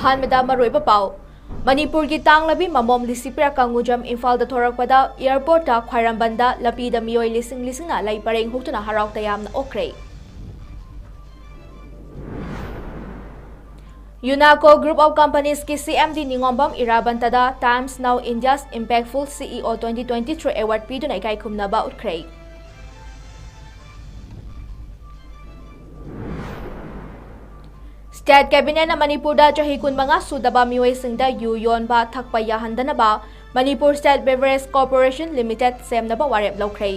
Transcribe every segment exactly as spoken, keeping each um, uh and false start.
ꯑꯍꯥꯟꯕꯗ ꯃꯔꯨꯑꯣꯏꯕ ꯄꯥꯎ꯫ ꯃꯅꯤꯄꯨꯔꯒꯤ ꯇꯥꯡꯂꯕꯤ ꯃꯃꯣꯝ ꯂꯤꯁꯤꯄ꯭ꯔꯤꯌꯥ ꯀꯪꯒꯨꯖꯝ ꯏꯝꯐꯥꯜꯗ ꯊꯣꯔꯛꯄꯗ ꯑꯦꯌꯔꯄꯣꯔꯠꯇ ꯈ꯭ꯋꯥꯏꯔꯝꯕꯟꯗ ꯂꯝꯕꯤꯗ ꯃꯤꯑꯣꯏ ꯂꯤꯁꯤꯡ ꯂꯤꯁꯤꯡꯅ ꯂꯩ ꯄꯔꯦꯡ ꯍꯨꯛꯇꯨꯅ ꯍꯔꯥꯎ ꯇꯌꯥꯝꯅ ꯑꯣꯛꯈ꯭ꯔꯦ꯫ UNACO Group of Companiesꯀꯤ CMD ꯅꯤꯉꯣꯝꯕꯝ ꯏꯔꯥꯕꯟꯇꯗ Times Now India's Impactful CEO twenty twenty-three Award ꯄꯤꯗꯨꯅ ꯏꯀꯥꯏ ꯈꯨꯝꯅꯕ ꯎꯠꯈ꯭ꯔꯦ꯫ State Cabinetꯅ ꯃꯅꯤꯄꯨꯔꯗ ꯆꯍꯤ ꯀꯨꯟꯃꯉꯥ ꯁꯨꯗꯕ ꯃꯤꯑꯣꯏꯁꯤꯡꯗ ꯌꯨ ꯌꯣꯟꯕ ꯊꯛꯄ ꯌꯥꯍꯟꯗꯅꯕ Manipur State Beverage Corporation Limited ꯁꯦꯝꯅꯕ ꯋꯥꯔꯦꯞ ꯂꯧꯈ꯭ꯔꯦ꯫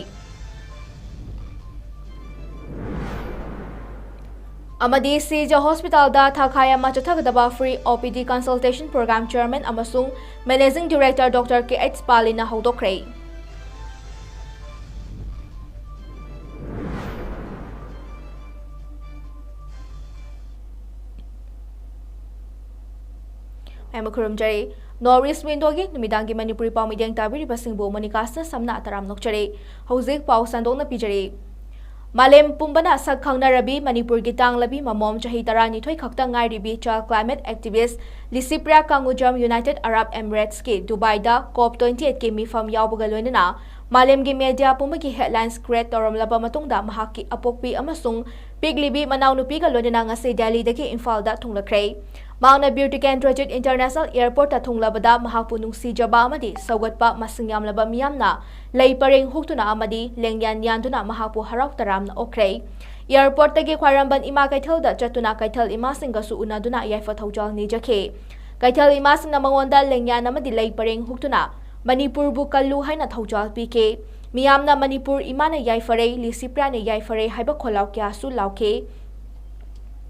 ꯑꯃꯗꯤ ꯁꯤꯖ ꯍꯣꯁꯄꯤꯇꯥꯜꯗ ꯊꯥꯈꯥꯏ ꯑꯃ ꯆꯠꯊꯒꯗꯕ Free OPD Consultation Program Chairman ꯑꯃꯁꯨꯡ Managing Director Doctor K H ꯄꯥꯂꯤꯅ ꯍꯧꯗꯣꯛꯈ꯭ꯔꯦ꯫ ꯑꯩ ꯑꯃꯨꯛ ꯈꯨꯔꯨꯝꯖꯔꯤ꯫ North East Windowꯒꯤ ꯅꯨꯃꯤꯗꯥꯡꯒꯤ ꯃꯅꯤꯄꯨꯔꯤ ꯄꯥꯎ ꯃꯤꯠꯌꯦꯡ ꯇꯥꯕꯤꯔꯤꯕꯁꯤꯡꯕꯨ ꯃꯣꯅꯤꯀꯥꯁꯅ ꯁꯝꯅ ꯇꯔꯥꯝꯅ ꯑꯣꯛꯆꯔꯤ꯫ ꯍꯧꯖꯤꯛ ꯄꯥꯎ ꯁꯟꯗꯣꯛꯅ ꯄꯤꯖꯔꯤ꯫ ꯃꯥꯂꯦꯝ ꯄꯨꯝꯕꯅ ꯁꯛ ꯈꯪꯅꯔꯕꯤ ꯃꯅꯤꯄꯨꯔꯒꯤ ꯇꯥꯡꯂꯕꯤ ꯃꯃꯣꯝ ꯆꯍꯤ ꯇꯔꯥꯅꯤꯊꯣꯏ ꯈꯛꯇ ꯉꯥꯏꯔꯤꯕꯤ child climate activist Licypriya ꯀꯪꯒꯨꯖꯝ United Arab Emiratesꯀꯤ ꯗꯨꯕꯥꯏꯗ COP twenty eightꯀꯤ ꯃꯤꯐꯝ ꯌꯥꯎꯕꯒ ꯂꯣꯏꯅꯅ ꯃꯥꯂꯦꯝꯒꯤ media ꯄꯨꯝꯕꯒꯤ headlines create ꯇꯧꯔꯝꯂꯕ ꯃꯇꯨꯡꯗ ꯃꯍꯥꯛꯀꯤ ꯑꯄꯣꯛꯄꯤ ꯑꯃꯁꯨꯡ ꯄꯤꯛꯂꯤꯕꯤ ꯃꯅꯥꯎꯅꯨꯄꯤꯒ ꯂꯣꯏꯅꯅ ꯉꯁꯤ ꯗꯦꯜꯂꯤꯗꯒꯤ ꯏꯝꯐꯥꯜꯗ ꯊꯨꯡꯂꯈ꯭ꯔꯦ꯫ ꯃꯍꯥꯛꯅ ꯕꯤꯔ ꯇꯤꯀꯦꯟꯗ꯭ꯔꯖꯤꯠ International Airportꯇ ꯊꯨꯡꯂꯕꯗ ꯃꯍꯥꯛꯄꯨ ꯅꯨꯡꯁꯤꯖꯕ ꯑꯃꯗꯤ ꯁꯧꯒꯠꯄ ꯃꯁꯤꯡ ꯌꯥꯝꯂꯕ ꯃꯤꯌꯥꯝꯅ ꯂꯩ ꯄꯔꯦꯡ ꯍꯨꯛꯇꯨꯅ ꯑꯃꯗꯤ ꯂꯦꯡꯌꯥꯟ ꯌꯥꯟꯗꯨꯅ ꯃꯍꯥꯛꯄꯨ ꯍꯔꯥꯎ ꯇꯔꯥꯝꯅ ꯑꯣꯛꯈ꯭ꯔꯦ꯫ Airportꯇꯒꯤ ꯈ꯭ꯋꯥꯏꯔꯝꯕꯟ ꯏꯃꯥ ꯀꯩꯊꯦꯜꯗ ꯆꯠꯇꯨꯅ ꯀꯩꯊꯦꯜ ꯏꯃꯥꯁꯤꯡꯒꯁꯨ ꯎꯅꯗꯨꯅ ꯌꯥꯏꯐ ꯊꯧꯖꯥꯜ ꯅꯤꯖꯈꯤ꯫ ꯀꯩꯊꯦꯜ ꯏꯃꯥꯁꯤꯡꯅ ꯃꯉꯣꯟꯗ ꯂꯦꯡꯌꯥꯟ ꯑꯃꯗꯤ ꯂꯩ ꯄꯔꯦꯡ ꯍꯨꯛꯇꯨꯅ "ꯃꯅꯤꯄꯨꯔꯕꯨ ꯀꯜꯂꯨ" ꯍꯥꯏꯅ ꯊꯧꯖꯥꯜ ꯄꯤꯈꯤ꯫ ꯃꯤꯌꯥꯝꯅ "ꯃꯅꯤꯄꯨꯔ ꯏꯃꯥꯅ ꯌꯥꯏꯐꯔꯦ, ꯂꯤꯁꯤꯄ꯭ꯔꯤꯌꯥꯅ ꯌꯥꯏꯐꯔꯦ" ꯍꯥꯏꯕ ꯈꯣꯜꯂꯥꯎ ꯀꯌꯥꯁꯨ ꯂꯥꯎꯈꯤ꯫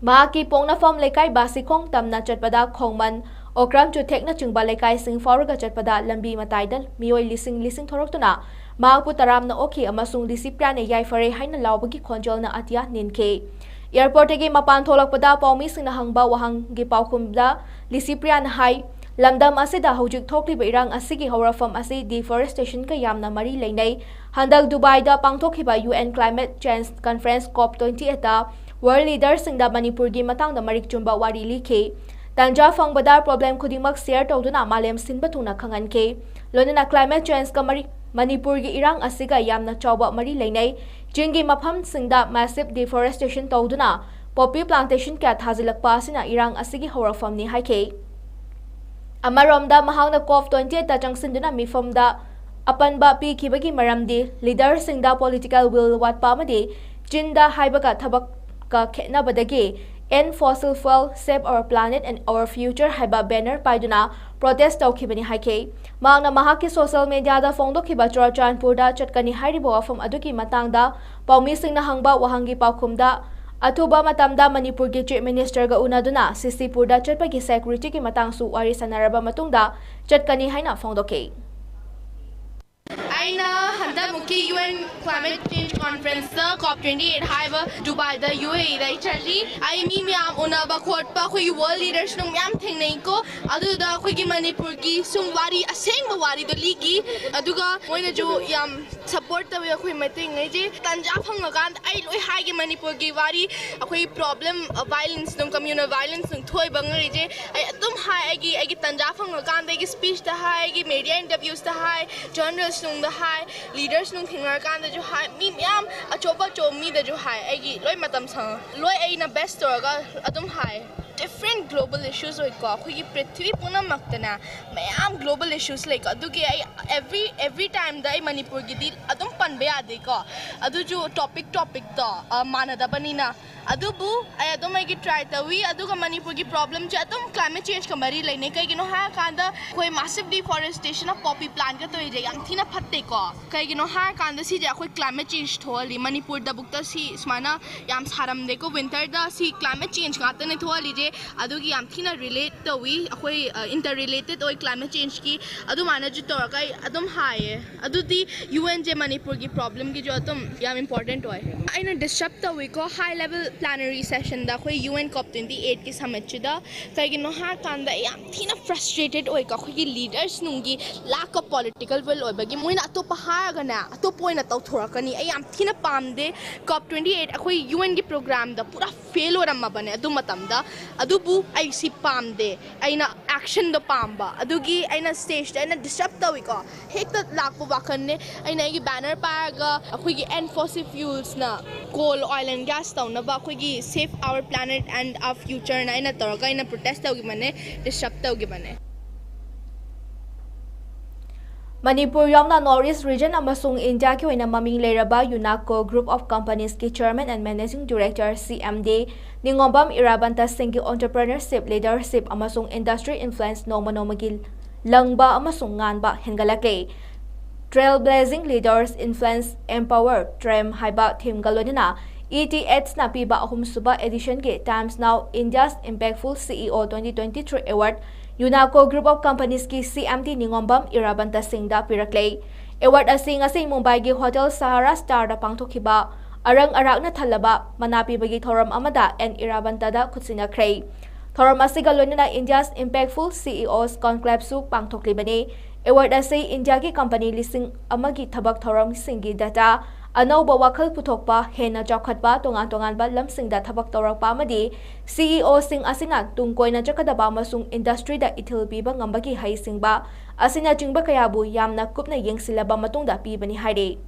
ꯃꯍꯥꯛꯀꯤ ꯄꯣꯛꯅꯐꯝ ꯂꯩꯀꯥꯏ ꯕꯥꯁꯤꯈꯣꯡ ꯇꯝꯅ ꯆꯠꯄꯗ ꯈꯣꯡꯃꯟ, ꯑꯣꯀ꯭ꯔꯝ ꯆꯨꯊꯦꯛꯅꯆꯤꯡꯕ ꯂꯩꯀꯥꯏꯁꯤꯡ ꯐꯥꯎꯔꯒ ꯆꯠꯄꯗ ꯂꯝꯕꯤ ꯃꯇꯥꯏꯗ ꯃꯤꯑꯣꯏ ꯂꯤꯁꯤꯡ ꯂꯤꯁꯤꯡ ꯊꯣꯔꯛꯇꯨꯅ ꯃꯍꯥꯛꯄꯨ ꯇꯔꯥꯝꯅ ꯑꯣꯛꯈꯤ ꯑꯃꯁꯨꯡ "ꯂꯤꯁꯤꯄ꯭ꯔꯤꯌꯥꯅ ꯌꯥꯏꯐꯔꯦ" ꯍꯥꯏꯅ ꯂꯥꯎꯕꯒꯤ ꯈꯣꯟꯖꯦꯜꯅ ꯑꯇꯤꯌꯥ ꯅꯤꯟꯈꯤ꯫ Airportꯇꯒꯤ ꯃꯄꯥꯟ ꯊꯣꯛꯂꯛꯄꯗ ꯄꯥꯎꯃꯤꯁꯤꯡꯅ ꯍꯪꯕ ꯋꯥꯍꯪꯒꯤ ꯄꯥꯎꯈꯨꯝꯗ ꯂꯤꯁꯤꯄ꯭ꯔꯤꯌꯥꯅ ꯍꯥꯏ, ꯂꯝꯗꯝ ꯑꯁꯤꯗ ꯍꯧꯖꯤꯛ ꯊꯣꯛꯂꯤꯕ ꯏꯔꯥꯡ ꯑꯁꯤꯒꯤ ꯍꯧꯔꯛꯐꯝ ꯑꯁꯤ deforestationꯒ ꯌꯥꯝꯅ ꯃꯔꯤ ꯂꯩꯅꯩ꯫ ꯍꯟꯗꯛ ꯗꯨꯕꯥꯏꯗ ꯄꯥꯡꯊꯣꯛꯈꯤꯕ UN Climate Change Conference COP twenty eightꯇ world leaderꯁꯤꯡꯗ ꯃꯅꯤꯄꯨꯔꯒꯤ ꯃꯇꯥꯡꯗ ꯃꯔꯤꯛ ꯆꯨꯝꯕ ꯋꯥꯔꯤ ꯂꯤꯈꯤ꯫ ꯇꯥꯟꯖꯥ ꯐꯪꯕꯗ problem ꯈꯨꯗꯤꯡꯃꯛ share ꯇꯧꯗꯨꯅ ꯃꯥꯂꯦꯝ ꯁꯤꯟꯕ ꯊꯨꯡꯅ ꯈꯪꯍꯟꯈꯤ꯫ ꯂꯣꯏꯅꯅ climate changeꯒ ꯃꯔꯤ, ꯃꯅꯤꯄꯨꯔꯒꯤ ꯏꯔꯥꯡ ꯑꯁꯤꯒ ꯌꯥꯝꯅ ꯆꯥꯎꯕ ꯃꯔꯤ ꯂꯩꯅꯩ꯫ ꯆꯤꯡꯒꯤ ꯃꯐꯝꯁꯤꯡꯗ massive deforestation ꯇꯧꯗꯨꯅ poppy plantation ꯀꯌꯥ ꯊꯥꯖꯤꯜꯂꯛꯄ ꯑꯁꯤꯅ ꯏꯔꯥꯡ ꯑꯁꯤꯒꯤ ꯍꯧꯔꯛꯐꯝꯅꯤ ꯍꯥꯏꯈꯤ꯫ ꯑꯃꯔꯣꯝꯗ ꯃꯍꯥꯛꯅ COP twenty eight ꯇ ꯆꯪꯁꯤꯟꯗꯨꯅ ꯃꯤꯐꯝꯗ ꯑꯄꯟꯕ ꯄꯤꯈꯤꯕꯒꯤ ꯃꯔꯝꯗꯤ leaderꯁꯤꯡꯗ political will ꯋꯥꯠꯄ ꯑꯃꯗꯤ ꯆꯤꯟꯗ ꯍꯥꯏꯕꯒ ꯊꯕꯛꯀ ꯈꯦꯠꯅꯕꯗꯒꯤ "End fossil fuel, save our planet and our future" ꯍꯥꯏꯕ banner ꯄꯥꯏꯗꯨꯅ protest ꯇꯧꯈꯤꯕꯅꯤ ꯍꯥꯏꯈꯤ꯫ ꯃꯍꯥꯛꯅ ꯃꯍꯥꯛꯀꯤ social mediaꯗ ꯐꯣꯡꯗꯣꯛꯈꯤꯕ ꯆꯨꯔꯆꯥꯟꯄꯨꯔꯗ ꯆꯠꯀꯅꯤ ꯍꯥꯏꯔꯤꯕ ꯋꯥꯐꯝ ꯑꯗꯨꯒꯤ ꯃꯇꯥꯡꯗ ꯄꯥꯎꯃꯤꯁꯤꯡꯅ ꯍꯪꯕ ꯋꯥꯍꯪꯒꯤ ꯄꯥꯎꯈꯨꯝꯗ, ꯑꯊꯨꯕ ꯃꯇꯝꯗ ꯃꯅꯤꯄꯨꯔꯒꯤ Chief Ministerꯒ ꯎꯅꯗꯨꯅ ꯁꯤꯁꯤꯄꯨꯔꯗ ꯆꯠꯄꯒꯤ securityꯒꯤ ꯃꯇꯥꯡꯁꯨ ꯋꯥꯔꯤ ꯁꯥꯟꯅꯔꯕ ꯃꯇꯨꯡꯗ ꯆꯠꯀꯅꯤ ꯍꯥꯏꯅ ꯐꯣꯡꯗꯣꯛꯈꯤ꯫ ꯑꯩꯅ ꯍꯟꯗꯛꯃꯨꯛꯀꯤ UN Climate Change Conferenceꯇ COP twenty eight ꯍꯥꯏꯕ ꯗꯨꯕꯥꯏꯗ, UAEꯗ ꯑꯩ ꯆꯠꯂꯤ꯫ ꯑꯩ ꯃꯤ ꯃꯌꯥꯝ ꯎꯅꯕ ꯈꯣꯠꯄ, ꯑꯩꯈꯣꯏꯒꯤ world leaders ꯅꯨꯡ ꯃꯌꯥꯝ ꯊꯦꯡꯅꯩꯀꯣ꯫ ꯑꯗꯨꯗ ꯑꯩꯈꯣꯏꯒꯤ ꯃꯅꯤꯄꯨꯔꯒꯤ ꯁꯨꯝ ꯋꯥꯔꯤ, ꯑꯁꯦꯡꯕ ꯋꯥꯔꯤꯗꯣ ꯂꯤꯈꯤ꯫ ꯑꯗꯨꯒ ꯃꯣꯏꯅꯁꯨ ꯌꯥꯝ support ꯇꯧꯋꯤ ꯑꯩꯈꯣꯏ ꯃꯩꯇꯩꯉꯩꯁꯦ꯫ ꯇꯟꯖꯥ ꯐꯪꯉꯀꯥꯟꯗ ꯑꯩ ꯂꯣꯏ ꯍꯥꯏꯒꯦ ꯃꯅꯤꯄꯨꯔꯒꯤ ꯋꯥꯔꯤ, ꯑꯩꯈꯣꯏ problem, violence ꯅꯨꯡ, communal violence ꯅꯨꯡ ꯊꯣꯛꯏꯕ ꯉꯩꯁꯦ ꯑꯩ ꯑꯗꯨꯝ ꯍꯥꯏ꯫ ꯑꯩꯒꯤ, ꯑꯩꯒꯤ ꯇꯟꯖꯥ ꯐꯪꯉꯀꯥꯟꯗ ꯑꯩꯒꯤ speechꯇ ꯍꯥꯏ, ꯑꯩꯒꯤ media interviewsꯇ ꯍꯥꯏ, journalist ꯅꯨꯡꯗ ꯍꯥꯏ, leaders ꯅꯨꯡ ꯊꯦꯡꯅꯔꯀꯥꯟꯗꯁꯨ ꯍꯥꯏ, ꯃꯤ ꯃꯌꯥꯝ ꯑꯆꯧꯕ ꯑꯆꯧꯕ ꯃꯤꯗꯁꯨ ꯍꯥꯏ꯫ ꯑꯩꯒꯤ ꯂꯣꯏ ꯃꯇꯝ ꯁꯪꯉ ꯂꯣꯏ ꯑꯩꯅ best ꯇꯧꯔꯒ ꯑꯗꯨꯝ ꯍꯥꯏ꯫ Different global issues ꯑꯣꯏꯀꯣ, ꯑꯩꯈꯣꯏꯒꯤ ꯄ꯭ꯔꯤꯊꯤꯕꯤ ꯄꯨꯝꯅꯃꯛꯇꯅꯦ ꯃꯌꯥꯝ global issues ꯂꯩꯀꯣ꯫ ꯑꯗꯨꯒꯤ ꯑꯩ every, every timeꯗ ꯑꯩ ꯃꯅꯤꯄꯨꯔꯒꯤꯗꯤ ꯑꯗꯨꯝ ꯄꯟꯕ ꯌꯥꯗꯦꯀꯣ꯫ ꯑꯗꯨꯁꯨ topic topicꯇꯣ, ꯑ, ꯃꯥꯟꯅꯗꯕꯅꯤꯅ꯫ ꯑꯗꯨꯕꯨ ꯑꯩ ꯑꯗꯨꯝ ꯑꯩꯒꯤ try ꯇꯧꯏ꯫ ꯑꯗꯨꯒ ꯃꯅꯤꯄꯨꯔꯒꯤ problemꯁꯦ ꯑꯗꯨꯝ climate changeꯀ ꯃꯔꯤ ꯂꯩꯅꯩ꯫ ꯀꯩꯒꯤꯅꯣ ꯍꯥꯏꯔꯀꯥꯟꯗ ꯑꯩꯈꯣꯏ massive deforestationꯅ poppy plantꯀ ꯇꯧꯔꯤꯁꯦ ꯌꯥꯝ ꯊꯤꯅ ꯐꯠꯇꯦꯀꯣ꯫ ꯀꯩꯒꯤꯅꯣ ꯍꯥꯏꯔꯀꯥꯟꯗ ꯁꯤꯁꯦ ꯑꯩꯈꯣꯏ climate change ꯊꯣꯛꯍꯜꯂꯤ꯫ ꯃꯅꯤꯄꯨꯔꯗꯕꯨꯛꯇ ꯁꯤ ꯁꯨꯃꯥꯏꯅ ꯌꯥꯝ ꯁꯥꯔꯝꯗꯦꯀꯣ, winterꯗ ꯁꯤ climate change ꯉꯥꯛꯇꯅꯦ ꯊꯣꯛꯍꯜꯂꯤꯁꯦ꯫ ꯑꯗꯨꯒꯤ ꯌꯥꯝ ꯊꯤꯅ relate ꯇꯧꯏ ꯑꯩꯈꯣꯏ, ꯑ, interrelated ꯑꯣꯏ climate changeꯀꯤ꯫ ꯑꯗꯨꯃꯥꯏꯅꯁꯨ ꯇꯧꯔꯒ ꯑꯩ ꯑꯗꯨꯝ ꯍꯥꯏꯌꯦ꯫ ꯑꯗꯨꯗꯤ UNꯁꯦ ꯃꯅꯤꯄꯨꯔꯒꯤ problemꯒꯤꯁꯨ ꯑꯗꯨꯝ ꯌꯥꯝ important ꯑꯣꯏ꯫ ꯑꯩꯅ disturb ꯇꯧꯏꯀꯣ, high level plenary sessionꯗ ꯑꯩꯈꯣꯏ UN COP twenty eightꯀꯤ summitꯁꯤꯗ꯫ ꯀꯩꯒꯤꯅꯣ ꯍꯥꯏꯔꯀꯥꯟꯗ ꯑꯩ ꯌꯥꯝ ꯊꯤꯅ frustrated ꯑꯣꯏꯀꯣ, ꯑꯩꯈꯣꯏꯒꯤ leaders ꯅꯨꯡꯒꯤ lack of political will ꯑꯣꯏꯕꯒꯤ꯫ ꯃꯣꯏꯅ ꯑꯇꯣꯞꯄ ꯍꯥꯏꯔꯒꯅꯦ ꯑꯇꯣꯞꯄ ꯑꯣꯏꯅ ꯇꯧꯊꯣꯔꯛꯀꯅꯤ꯫ ꯑꯩ ꯌꯥꯝ ꯊꯤꯅ ꯄꯥꯝꯗꯦ꯫ COP twenty eight ꯑꯩꯈꯣꯏ UNꯒꯤ programꯗ ꯄꯨꯔꯥ ꯐꯦꯜ ꯑꯣꯏꯔꯝꯃꯕꯅꯦ ꯑꯗꯨ ꯃꯇꯝꯗ꯫ ꯑꯗꯨꯕꯨ ꯑꯩ ꯁꯤ ꯄꯥꯝꯗꯦ, ꯑꯩꯅ ꯑꯦꯛꯁꯟꯗꯣ ꯄꯥꯝꯕ꯫ ꯑꯗꯨꯒꯤ ꯑꯩꯅ ꯁ꯭ꯇꯦꯖꯇ ꯑꯩꯅ ꯗꯤꯁꯇꯔꯕ ꯇꯧꯏꯀꯣ, ꯍꯦꯛꯇ ꯂꯥꯛꯄ ꯋꯥꯈꯜꯅꯦ꯫ ꯑꯩꯅ ꯑꯩꯒꯤ ꯕꯦꯅꯔ ꯄꯥꯏꯔꯒ ꯑꯩꯈꯣꯏꯒꯤ ꯑꯦꯟ ꯐꯣꯁꯤꯜ ꯐ꯭ꯌꯨꯜꯁꯅ ꯀꯣꯜ, ꯑꯣꯏꯜ ꯑꯦꯟ ꯒ꯭ꯌꯥꯁ ꯇꯧꯅꯕ ꯑꯩꯈꯣꯏꯒꯤ ꯁꯦꯐ ꯑꯋꯥꯔ ꯄ꯭ꯂꯥꯅꯦꯠ ꯑꯦꯟ ꯑꯋꯥꯔ ꯐ꯭ꯌꯨꯆꯔꯅ ꯑꯩꯅ ꯇꯧꯔꯒ ꯑꯩꯅ ꯄ꯭ꯔꯣꯇꯦꯁ ꯇꯧꯈꯤꯕꯅꯦ, ꯗꯤꯁꯇꯔꯕ ꯇꯧꯈꯤꯕꯅꯦ꯫ ꯃꯅꯤꯄꯨꯔ ꯌꯥꯎꯅ North East region ꯑꯃꯁꯨꯡ ꯏꯟꯗꯤꯌꯥꯒꯤ ꯑꯣꯏꯅ ꯃꯃꯤꯡ ꯂꯩꯔꯕ ꯌꯨꯅꯥꯀꯣ Group of Companiesꯀꯤ Chairman and Managing Director, C M D, ꯅꯤꯉꯣꯝꯕꯝ ꯏꯔꯥꯕꯟꯇ ꯁꯤꯡꯒꯤ entrepreneurship, leadership ꯑꯃꯁꯨꯡ industry influence ꯅꯣꯡꯃ ꯅꯣꯡꯃꯒꯤ ꯂꯪꯕ ꯑꯃꯁꯨꯡ ꯉꯥꯟꯕ ꯍꯦꯟꯒꯠꯂꯛꯂꯦ꯫ Trailblazing Leaders Influence Empower TREM ꯍꯥꯏꯕ themeꯒ ꯂꯣꯏꯅꯅ E T Hꯅ ꯄꯤꯕ ꯑꯍꯨꯝꯁꯨꯕ editionꯒꯤ Times Now India's Impactful C E O twenty twenty-three Award ꯌꯨꯅꯥꯀꯣ Group of Companiesꯀꯤ C M D ꯅꯤꯉꯣꯝꯕꯝ ꯏꯔꯥꯕꯟꯇ ꯁꯤꯡꯗ ꯄꯤꯔꯛꯂꯦ꯫ Award ꯑꯁꯤ ꯉꯁꯤ ꯃꯨꯝꯕꯥꯏꯒꯤ Hotel Sahara Starꯗ ꯄꯥꯡꯊꯣꯛꯈꯤꯕ ꯑꯔꯪ ꯑꯔꯥꯛꯅ ꯊꯜꯂꯕ ꯃꯅꯥ ꯄꯤꯕꯒꯤ ꯊꯧꯔꯝ ꯑꯃꯗ N ꯏꯔꯥꯕꯟꯇꯗ ꯈꯨꯠꯁꯤꯟꯅꯈ꯭ꯔꯦ꯫ ꯊꯧꯔꯝ ꯑꯁꯤꯒ ꯂꯣꯏꯅꯅ India's Impactful C E Os Conclaveꯁꯨ ꯄꯥꯡꯊꯣꯛꯂꯤꯕꯅꯤ꯫ Award ꯑꯁꯤ ꯏꯟꯗꯤꯌꯥꯒꯤ ꯀꯝꯄꯅꯤ ꯂꯤꯁꯤꯡ ꯑꯃꯒꯤ ꯊꯕꯛ ꯊꯧꯔꯝꯁꯤꯡꯒꯤ data, ꯑꯅꯧꯕ ꯋꯥꯈꯜ ꯄꯨꯊꯣꯛꯄ, ꯍꯦꯟꯅ ꯆꯥꯎꯈꯠꯄ, ꯇꯣꯉꯥꯟ ꯇꯣꯉꯥꯟꯕ ꯂꯝꯁꯤꯡꯗ ꯊꯕꯛ ꯇꯧꯔꯛꯄ ꯑꯃꯗꯤ C E Oꯁꯤꯡ ꯑꯁꯤꯅ ꯇꯨꯡ ꯀꯣꯏꯅ ꯆꯠꯀꯗꯕ ꯑꯃꯁꯨꯡ industryꯗ ꯏꯊꯤꯜ ꯄꯤꯕ ꯉꯝꯕꯒꯤ ꯍꯩꯁꯤꯡꯕ ꯑꯁꯤꯅꯆꯤꯡꯕ ꯀꯌꯥꯕꯨ ꯌꯥꯝꯅ ꯀꯨꯞꯅ ꯌꯦꯡꯁꯤꯜꯂꯕ ꯃꯇꯨꯡꯗ ꯄꯤꯕꯅꯤ ꯍꯥꯏꯔꯤ꯫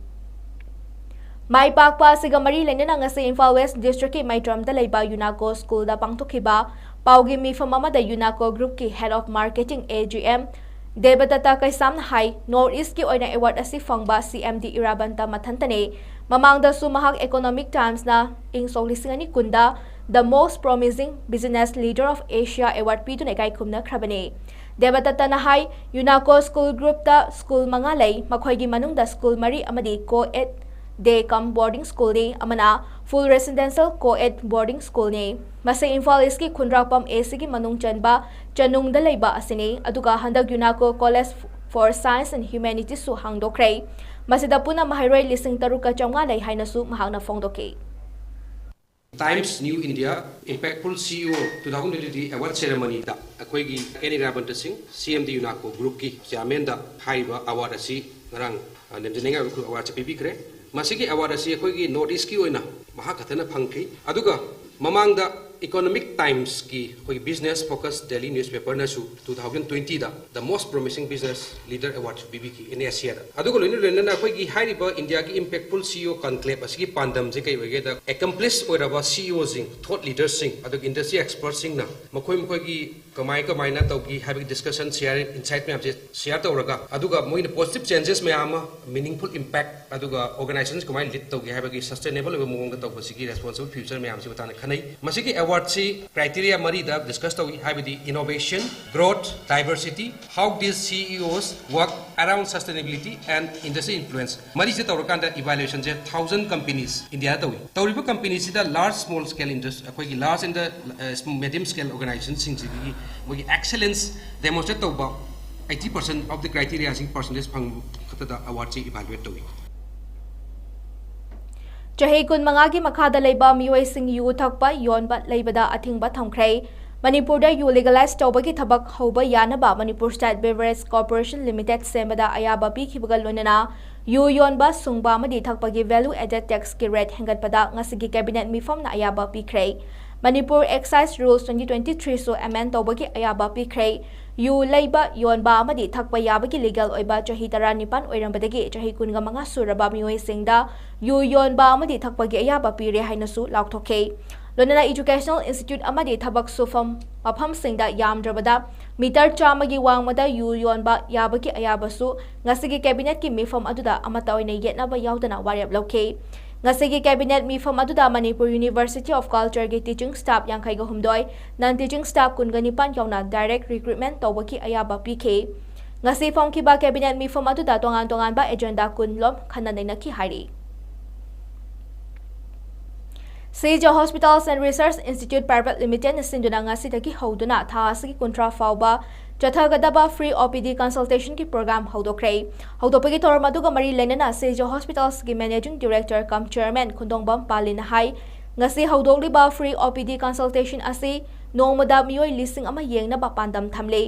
ꯃꯥꯏ ꯄꯥꯛꯄ ꯑꯁꯤꯒ ꯃꯔꯤ ꯂꯩꯅꯅ ꯉꯁꯤ ꯏꯝꯐꯥꯜ West Districtꯀꯤ ꯃꯩꯇ꯭ꯔꯝꯗ ꯂꯩꯕ ꯌꯨꯅꯥꯀꯣ Schoolꯗ ꯄꯥꯡꯊꯣꯛꯈꯤꯕ ꯄꯥꯎꯒꯤ ꯃꯤꯐꯝ ꯑꯃꯗ ꯌꯨꯅꯥꯀꯣ Groupꯀꯤ Head of Marketing A G M ꯗꯦꯕꯗꯠꯇ ꯀꯩꯁꯥꯝꯅ high, North Eastꯀꯤ ꯑꯣꯏꯅ award ꯑꯁꯤ ꯐꯪꯕ C M D ꯏꯔꯥꯕꯟꯇ ꯃꯊꯟꯇꯅꯤ꯫ ꯃꯃꯥꯡꯗꯁꯨ ꯃꯍꯥꯛ Economic Timesꯅ ꯏꯪ ꯁꯣꯛ ꯂꯤꯁꯤꯡ ꯑꯅꯤ ꯀꯨꯟꯗ The Most Promising Business Leader of Asia Award ꯄꯤꯗꯨꯅ ꯏꯀꯥꯏ ꯈꯨꯝꯅꯈ꯭ꯔꯕꯅꯤ꯫ ꯗꯦꯕꯗꯠꯇꯅ ꯍꯥꯏ, ꯌꯨꯅꯥꯀꯣ School Groupꯇ school ꯃꯉꯥ ꯂꯩ, ꯃꯈꯣꯏꯒꯤ ꯃꯅꯨꯡꯗ school ꯃꯔꯤ ꯑꯃꯗꯤ co-ed day cum boarding schoolꯅꯤ, ꯑꯃꯅ full residential co-ed boarding schoolꯅꯤ꯫ ꯃꯁꯤ ꯏꯝꯐꯥꯜ Eastꯀꯤ ꯈꯨꯟꯗ꯭ꯔꯥꯛꯄꯝ A Cꯒꯤ ꯃꯅꯨꯡ ꯆꯟꯕ ꯆꯅꯨꯡꯗ ꯂꯩꯕ ꯑꯁꯤꯅꯤ꯫ ꯑꯗꯨꯒ ꯍꯟꯗꯛ ꯌꯨꯅꯥꯀꯣ College for Science and Humanityꯁꯨ ꯍꯥꯡꯗꯣꯛꯈ꯭ꯔꯦ꯫ ꯃꯁꯤꯗ ꯄꯨꯟꯅ ꯃꯍꯩꯔꯣꯏ ꯂꯤꯁꯤꯡ ꯇꯔꯨꯛꯀ ꯆꯥꯝꯃꯉꯥ ꯂꯩ ꯍꯥꯏꯅꯁꯨ ꯃꯍꯥꯛꯅ ꯐꯣꯡꯗꯣꯛꯈꯤ꯫ Times New India Impactful C E O twenty twenty-three Award Ceremonyꯗ ꯑꯩꯈꯣꯏꯒꯤ N ꯏꯔꯥꯕꯟꯇ ꯁꯤꯡ, C M D ꯌꯨꯅꯥꯀꯣ Groupꯀꯤ Chairmanꯗ ꯍꯥꯏꯔꯤꯕ award ꯑꯁꯤ ꯉꯔꯥꯡ, ꯑ, ꯅꯦꯝꯖꯅꯤꯡꯉꯥꯏ ꯑꯣꯏꯕ award ꯑꯁꯤ ꯄꯤꯕꯤꯈ꯭ꯔꯦ꯫ ꯃꯁꯤꯒꯤ award ꯑꯁꯤ ꯑꯩꯈꯣꯏꯒꯤ North Eastꯀꯤ ꯑꯣꯏꯅ ꯃꯍꯥꯛ ꯈꯛꯇꯅ ꯐꯪꯈꯤ꯫ ꯑꯗꯨꯒ ꯃꯃꯥꯡꯗ Economic Times-ꯀꯤ ꯑꯩꯈꯣꯏꯒꯤ business focus daily newspaper-ꯅꯁꯨ two thousand twenty-ꯗ the most promising business leader award-ꯁꯨ ꯄꯤꯕꯤꯈꯤ ꯑꯦꯟ ꯑꯦꯁ ꯑꯦꯗ꯫ ꯑꯗꯨꯒ ꯂꯣꯏꯅ ꯂꯣꯏꯅꯅ ꯑꯩꯈꯣꯏꯒꯤ ꯍꯥꯏꯔꯤꯕ ꯏꯟꯗꯤꯌꯥꯒꯤ impactful C E O conclave ꯑꯁꯤꯒꯤ ꯄꯥꯟꯗꯝꯁꯦ ꯀꯩ ꯑꯣꯏꯒꯦꯗ, accomplished ꯑꯣꯏꯔꯕ C E O-ꯁꯤꯡ, thought leader-ꯁꯤꯡ, ꯑꯗꯨꯒ industry expert-ꯁꯤꯡꯅ ꯃꯈꯣꯏ ꯃꯈꯣꯏꯒꯤ ꯀꯃꯥꯏ ꯀꯃꯥꯏꯅ ꯇꯧꯈꯤ ꯍꯥꯏꯕꯒꯤ discussion, share, insight ꯃꯌꯥꯝꯁꯦ share ꯇꯧꯔꯒ, ꯑꯗꯨꯒ ꯃꯣꯏꯅ positive changes ꯃꯌꯥꯝ ꯑꯃ, meaningful impact, ꯑꯗꯨꯒ organization ꯀꯃꯥꯏꯅ lead ꯇꯧꯒꯦ ꯍꯥꯏꯕꯒꯤ sustainable ꯑꯣꯏꯕ ꯃꯑꯣꯡꯗ ꯇꯧꯕꯁꯤꯒꯤ responsible future ꯃꯌꯥꯝꯁꯤ ꯃꯇꯥꯡꯗ ꯈꯟꯅꯩ꯫ ꯃꯁꯤꯒꯤ award-ꯁꯤ criteria ꯃꯔꯤꯗ discuss ꯇꯧꯏ, ꯍꯥꯏꯕꯗꯤ innovation, growth, diversity, how these C E Os work around sustainability and industry influence꯫ ꯃꯔꯤꯁꯦ ꯇꯧꯔꯀꯥꯟꯗ evaluation-ꯁꯦ thousand companies ꯏꯟꯗꯤꯌꯥꯗ ꯇꯧꯏ꯫ ꯇꯧꯔꯤꯕ company-ꯁꯤꯗ large small scale industry, ꯑꯩꯈꯣꯏꯒꯤ large and the, uh, medium scale organization-ꯁꯤꯡꯁꯤꯒꯤ ꯃꯣꯏꯒꯤ excellence demonstrate ꯇꯧꯕ eighty percent of the criteria-ꯁꯤꯡ percentage ꯐꯪꯕ ꯈꯛꯇꯗ award-ꯁꯤ evaluate ꯇꯧꯏ꯫ ꯆꯍꯤ ꯀꯨꯟꯃꯉꯥꯒꯤ ꯃꯈꯥꯗ ꯂꯩꯕ ꯃꯤꯑꯣꯏꯁꯤꯡ ꯌꯨ ꯊꯛꯄ, ꯌꯣꯟꯕ, ꯂꯩꯕꯗ ꯑꯊꯤꯡꯕ ꯊꯝꯈ꯭ꯔꯦ꯫ ꯃꯅꯤꯄꯨꯔꯗ ꯌꯨ legalize ꯇꯧꯕꯒꯤ ꯊꯕꯛ ꯍꯧꯕ ꯌꯥꯅꯕ Manipur State Beverage Corporation Limited ꯁꯦꯝꯕꯗ ꯑꯌꯥꯕ ꯄꯤꯈꯤꯕꯒ ꯂꯣꯏꯅꯅ ꯌꯨ ꯌꯣꯟꯕ, ꯁꯨꯡꯕ ꯑꯃꯗꯤ ꯊꯛꯄꯒꯤ value added tax-ꯀꯤ rate ꯍꯦꯟꯒꯠꯄꯗ ꯉꯁꯤꯒꯤ cabinet ꯃꯤꯐꯝꯅ ꯑꯌꯥꯕ ꯄꯤꯈ꯭ꯔꯦ꯫ Manipur Excise Rules twenty twenty-three-ꯁꯨ amend ꯇꯧꯕꯒꯤ ꯑꯌꯥꯕ ꯄꯤꯈ꯭ꯔꯦ꯫ ꯌꯨ ꯂꯩꯕ, ꯌꯣꯟꯕ ꯑꯃꯗꯤ ꯊꯛꯄ ꯌꯥꯕꯒꯤ legal ꯑꯣꯏꯕ ꯆꯍꯤ ꯇꯔꯥꯅꯤꯄꯥꯟ ꯑꯣꯏꯔꯝꯕꯗꯒꯤ ꯆꯍꯤ ꯀꯨꯟꯒ ꯃꯉꯥ ꯁꯨꯔꯕ ꯃꯤꯑꯣꯏꯁꯤꯡꯗ ꯌꯨ ꯌꯣꯟꯕ ꯑꯃꯗꯤ ꯊꯛꯄꯒꯤ ꯑꯌꯥꯕ ꯄꯤꯔꯦ ꯍꯥꯏꯅꯁꯨ ꯂꯥꯎꯊꯣꯛꯈꯤ꯫ ꯂꯣꯏꯅꯅ educational institute ꯑꯃꯗꯤ ꯊꯕꯛ ꯁꯨꯐꯝ ꯃꯐꯝꯁꯤꯡꯗ ꯌꯥꯝꯗ꯭ꯔꯕꯗ meter ꯆꯥꯝꯃꯒꯤ ꯋꯥꯡꯃꯗ ꯌꯨ ꯌꯣꯟꯕ ꯌꯥꯕꯒꯤ ꯑꯌꯥꯕꯁꯨ ꯉꯁꯤꯒꯤ cabinet-ꯀꯤ ꯃꯤꯐꯝ ꯑꯗꯨꯗ ꯑꯃꯠꯇ ꯑꯣꯏꯅ ꯌꯦꯠꯅꯕ ꯌꯥꯎꯗꯅ ꯋꯥꯔꯦꯞ ꯂꯧꯈꯤ꯫ ꯉꯁꯤꯒꯤ cabinet ꯃꯤꯐꯝ ꯑꯗꯨꯗ Manipur University of Culture-ꯒꯤ teaching staff ꯌꯥꯡꯈꯩꯒ ꯍꯨꯝꯗꯣꯏ, non teaching staff ꯀꯨꯟꯒ ꯅꯤꯄꯥꯟ ꯌꯥꯎꯅ direct recruitment ꯇꯧꯕꯒꯤ ꯑꯌꯥꯕ ꯄꯤꯈꯤ꯫ ꯉꯁꯤ ꯐꯝꯈꯤꯕ cabinet ꯃꯤꯐꯝ ꯑꯗꯨꯗ ꯇꯣꯉꯥꯟ ꯇꯣꯉꯥꯟꯕ agenda ꯀꯨꯟ ꯂꯣꯝ ꯈꯟꯅ ꯅꯩꯅꯈꯤ ꯍꯥꯏꯔꯤ꯫ Seija Hospitals and Research Institute Private Limited-ꯅ ꯁꯤꯟꯗꯨꯅ ꯉꯁꯤꯗꯒꯤ ꯍꯧꯗꯨꯅ ꯊꯥ ꯑꯁꯤꯒꯤ ꯀꯨꯟꯊ꯭ꯔꯥ ꯐꯥꯎꯕ ꯆꯠꯊꯒꯗꯕ free O P D consultation-ꯒꯤ program ꯍꯧꯗꯣꯛꯈ꯭ꯔꯦ꯫ ꯍꯧꯗꯣꯛꯄꯒꯤ ꯊꯧꯔꯝ ꯑꯗꯨꯒ ꯃꯔꯤ ꯂꯩꯅꯅ Seija Hospitals-ꯀꯤ Managing Director cum Chairman ꯈꯨꯟꯗꯣꯡꯕꯝ ꯄꯥꯂꯤꯅ ꯍꯥꯏ, ꯉꯁꯤ ꯍꯧꯗꯣꯛꯂꯤꯕ free O P D consultation ꯑꯁꯤ ꯅꯣꯡꯃꯗ ꯃꯤꯑꯣꯏ ꯂꯤꯁꯤꯡ ꯑꯃ ꯌꯦꯡꯅꯕ ꯄꯥꯟꯗꯝ ꯊꯝꯂꯤ꯫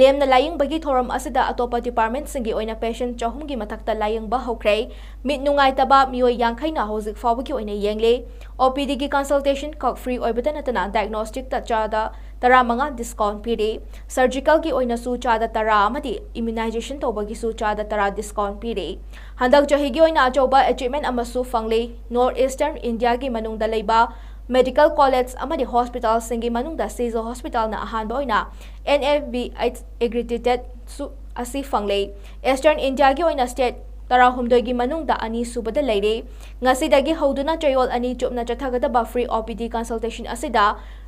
ꯂꯦꯝꯅ ꯂꯥꯌꯦꯡꯕꯒꯤ ꯊꯧꯔꯝ ꯑꯁꯤꯗ ꯑꯇꯣꯞꯄ departmentꯁꯤꯡꯒꯤ ꯑꯣꯏꯅ patient ꯆꯍꯨꯝꯒꯤ ꯃꯊꯛꯇ ꯂꯥꯌꯦꯡꯕ ꯍꯧꯈ꯭ꯔꯦ꯫ ꯃꯤꯠ ꯅꯨꯡꯉꯥꯏꯇꯕ ꯃꯤꯑꯣꯏ ꯌꯥꯡꯈꯩꯅ ꯍꯧꯖꯤꯛ ꯐꯥꯎꯕꯒꯤ ꯑꯣꯏꯅ ꯌꯦꯡꯂꯤ꯫ OPDꯒꯤ consultation ꯈꯛ free ꯑꯣꯏꯕꯇ ꯅꯠꯇꯅ diagnosticꯇ ꯆꯥꯗ ꯇꯔꯥꯃꯉꯥ discount ꯄꯤꯔꯤ꯫ Surgicalꯒꯤ ꯑꯣꯏꯅꯁꯨ ꯆꯥꯗ ꯇꯔꯥ ꯑꯃꯗꯤ immunization ꯇꯧꯕꯒꯤꯁꯨ ꯆꯥꯗ ꯇꯔꯥ discount ꯄꯤꯔꯤ꯫ ꯍꯟꯗꯛ ꯆꯍꯤꯒꯤ ꯑꯣꯏꯅ ꯑꯆꯧꯕ achievement ꯑꯃꯁꯨ ꯐꯪꯂꯤ꯫ North Eastern Indiaꯒꯤ ꯃꯅꯨꯡꯗ ꯂꯩꯕ medical college ꯑꯃꯗꯤ hospitalꯁꯤꯡꯒꯤ ꯃꯅꯨꯡꯗ Sija Hospitalꯅ ꯑꯍꯥꯟꯕ ꯑꯣꯏꯅ NABH accredited ꯁꯨ ꯑꯁꯤ ꯐꯪꯂꯦ꯫ Eastern Indiaꯒꯤ ꯑꯣꯏꯅ state ꯇꯔꯥꯍꯨꯝꯗꯣꯏꯒꯤ ꯃꯅꯨꯡꯗ ꯑꯅꯤꯁꯨꯕꯗ ꯂꯩꯔꯦ꯫ ꯉꯁꯤꯗꯒꯤ ꯍꯧꯗꯨꯅ ꯆꯌꯣꯜ ꯑꯅꯤ ꯆꯨꯞꯅ ꯆꯠꯊꯒꯗꯕ free OPD consultation ꯑꯁꯤꯗ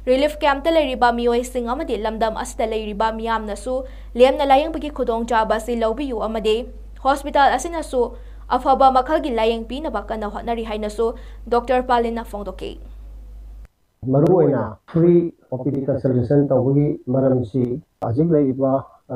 relief campꯇ ꯂꯩꯔꯤꯕ ꯃꯤꯑꯣꯏꯁꯤꯡ ꯑꯃꯗꯤ ꯂꯝꯗꯝ ꯑꯁꯤꯗ ꯂꯩꯔꯤꯕ ꯃꯤꯌꯥꯝꯅꯁꯨ ꯂꯦꯝꯅ ꯂꯥꯌꯦꯡꯕꯒꯤ ꯈꯨꯗꯣꯡꯆꯥꯕ ꯑꯁꯤ ꯂꯧꯕꯤꯌꯨ ꯑꯃꯗꯤ hospital ꯑꯁꯤꯅꯁꯨ ꯑꯐꯕ ꯃꯈꯜꯒꯤ ꯂꯥꯌꯦꯡ ꯄꯤꯅꯕ ꯀꯟꯅ ꯍꯣꯠꯅꯔꯤ ꯍꯥꯏꯅꯁꯨ Doctor ꯄꯥꯂꯤꯟꯅ ꯐꯣꯡꯗꯣꯛꯈꯤ꯫ ꯃꯔꯨꯑꯣꯏꯅ free OPD consultation ꯇꯧꯕꯒꯤ ꯃꯔꯝꯁꯤ ꯍꯧꯖꯤꯛ ꯂꯩꯔꯤꯕ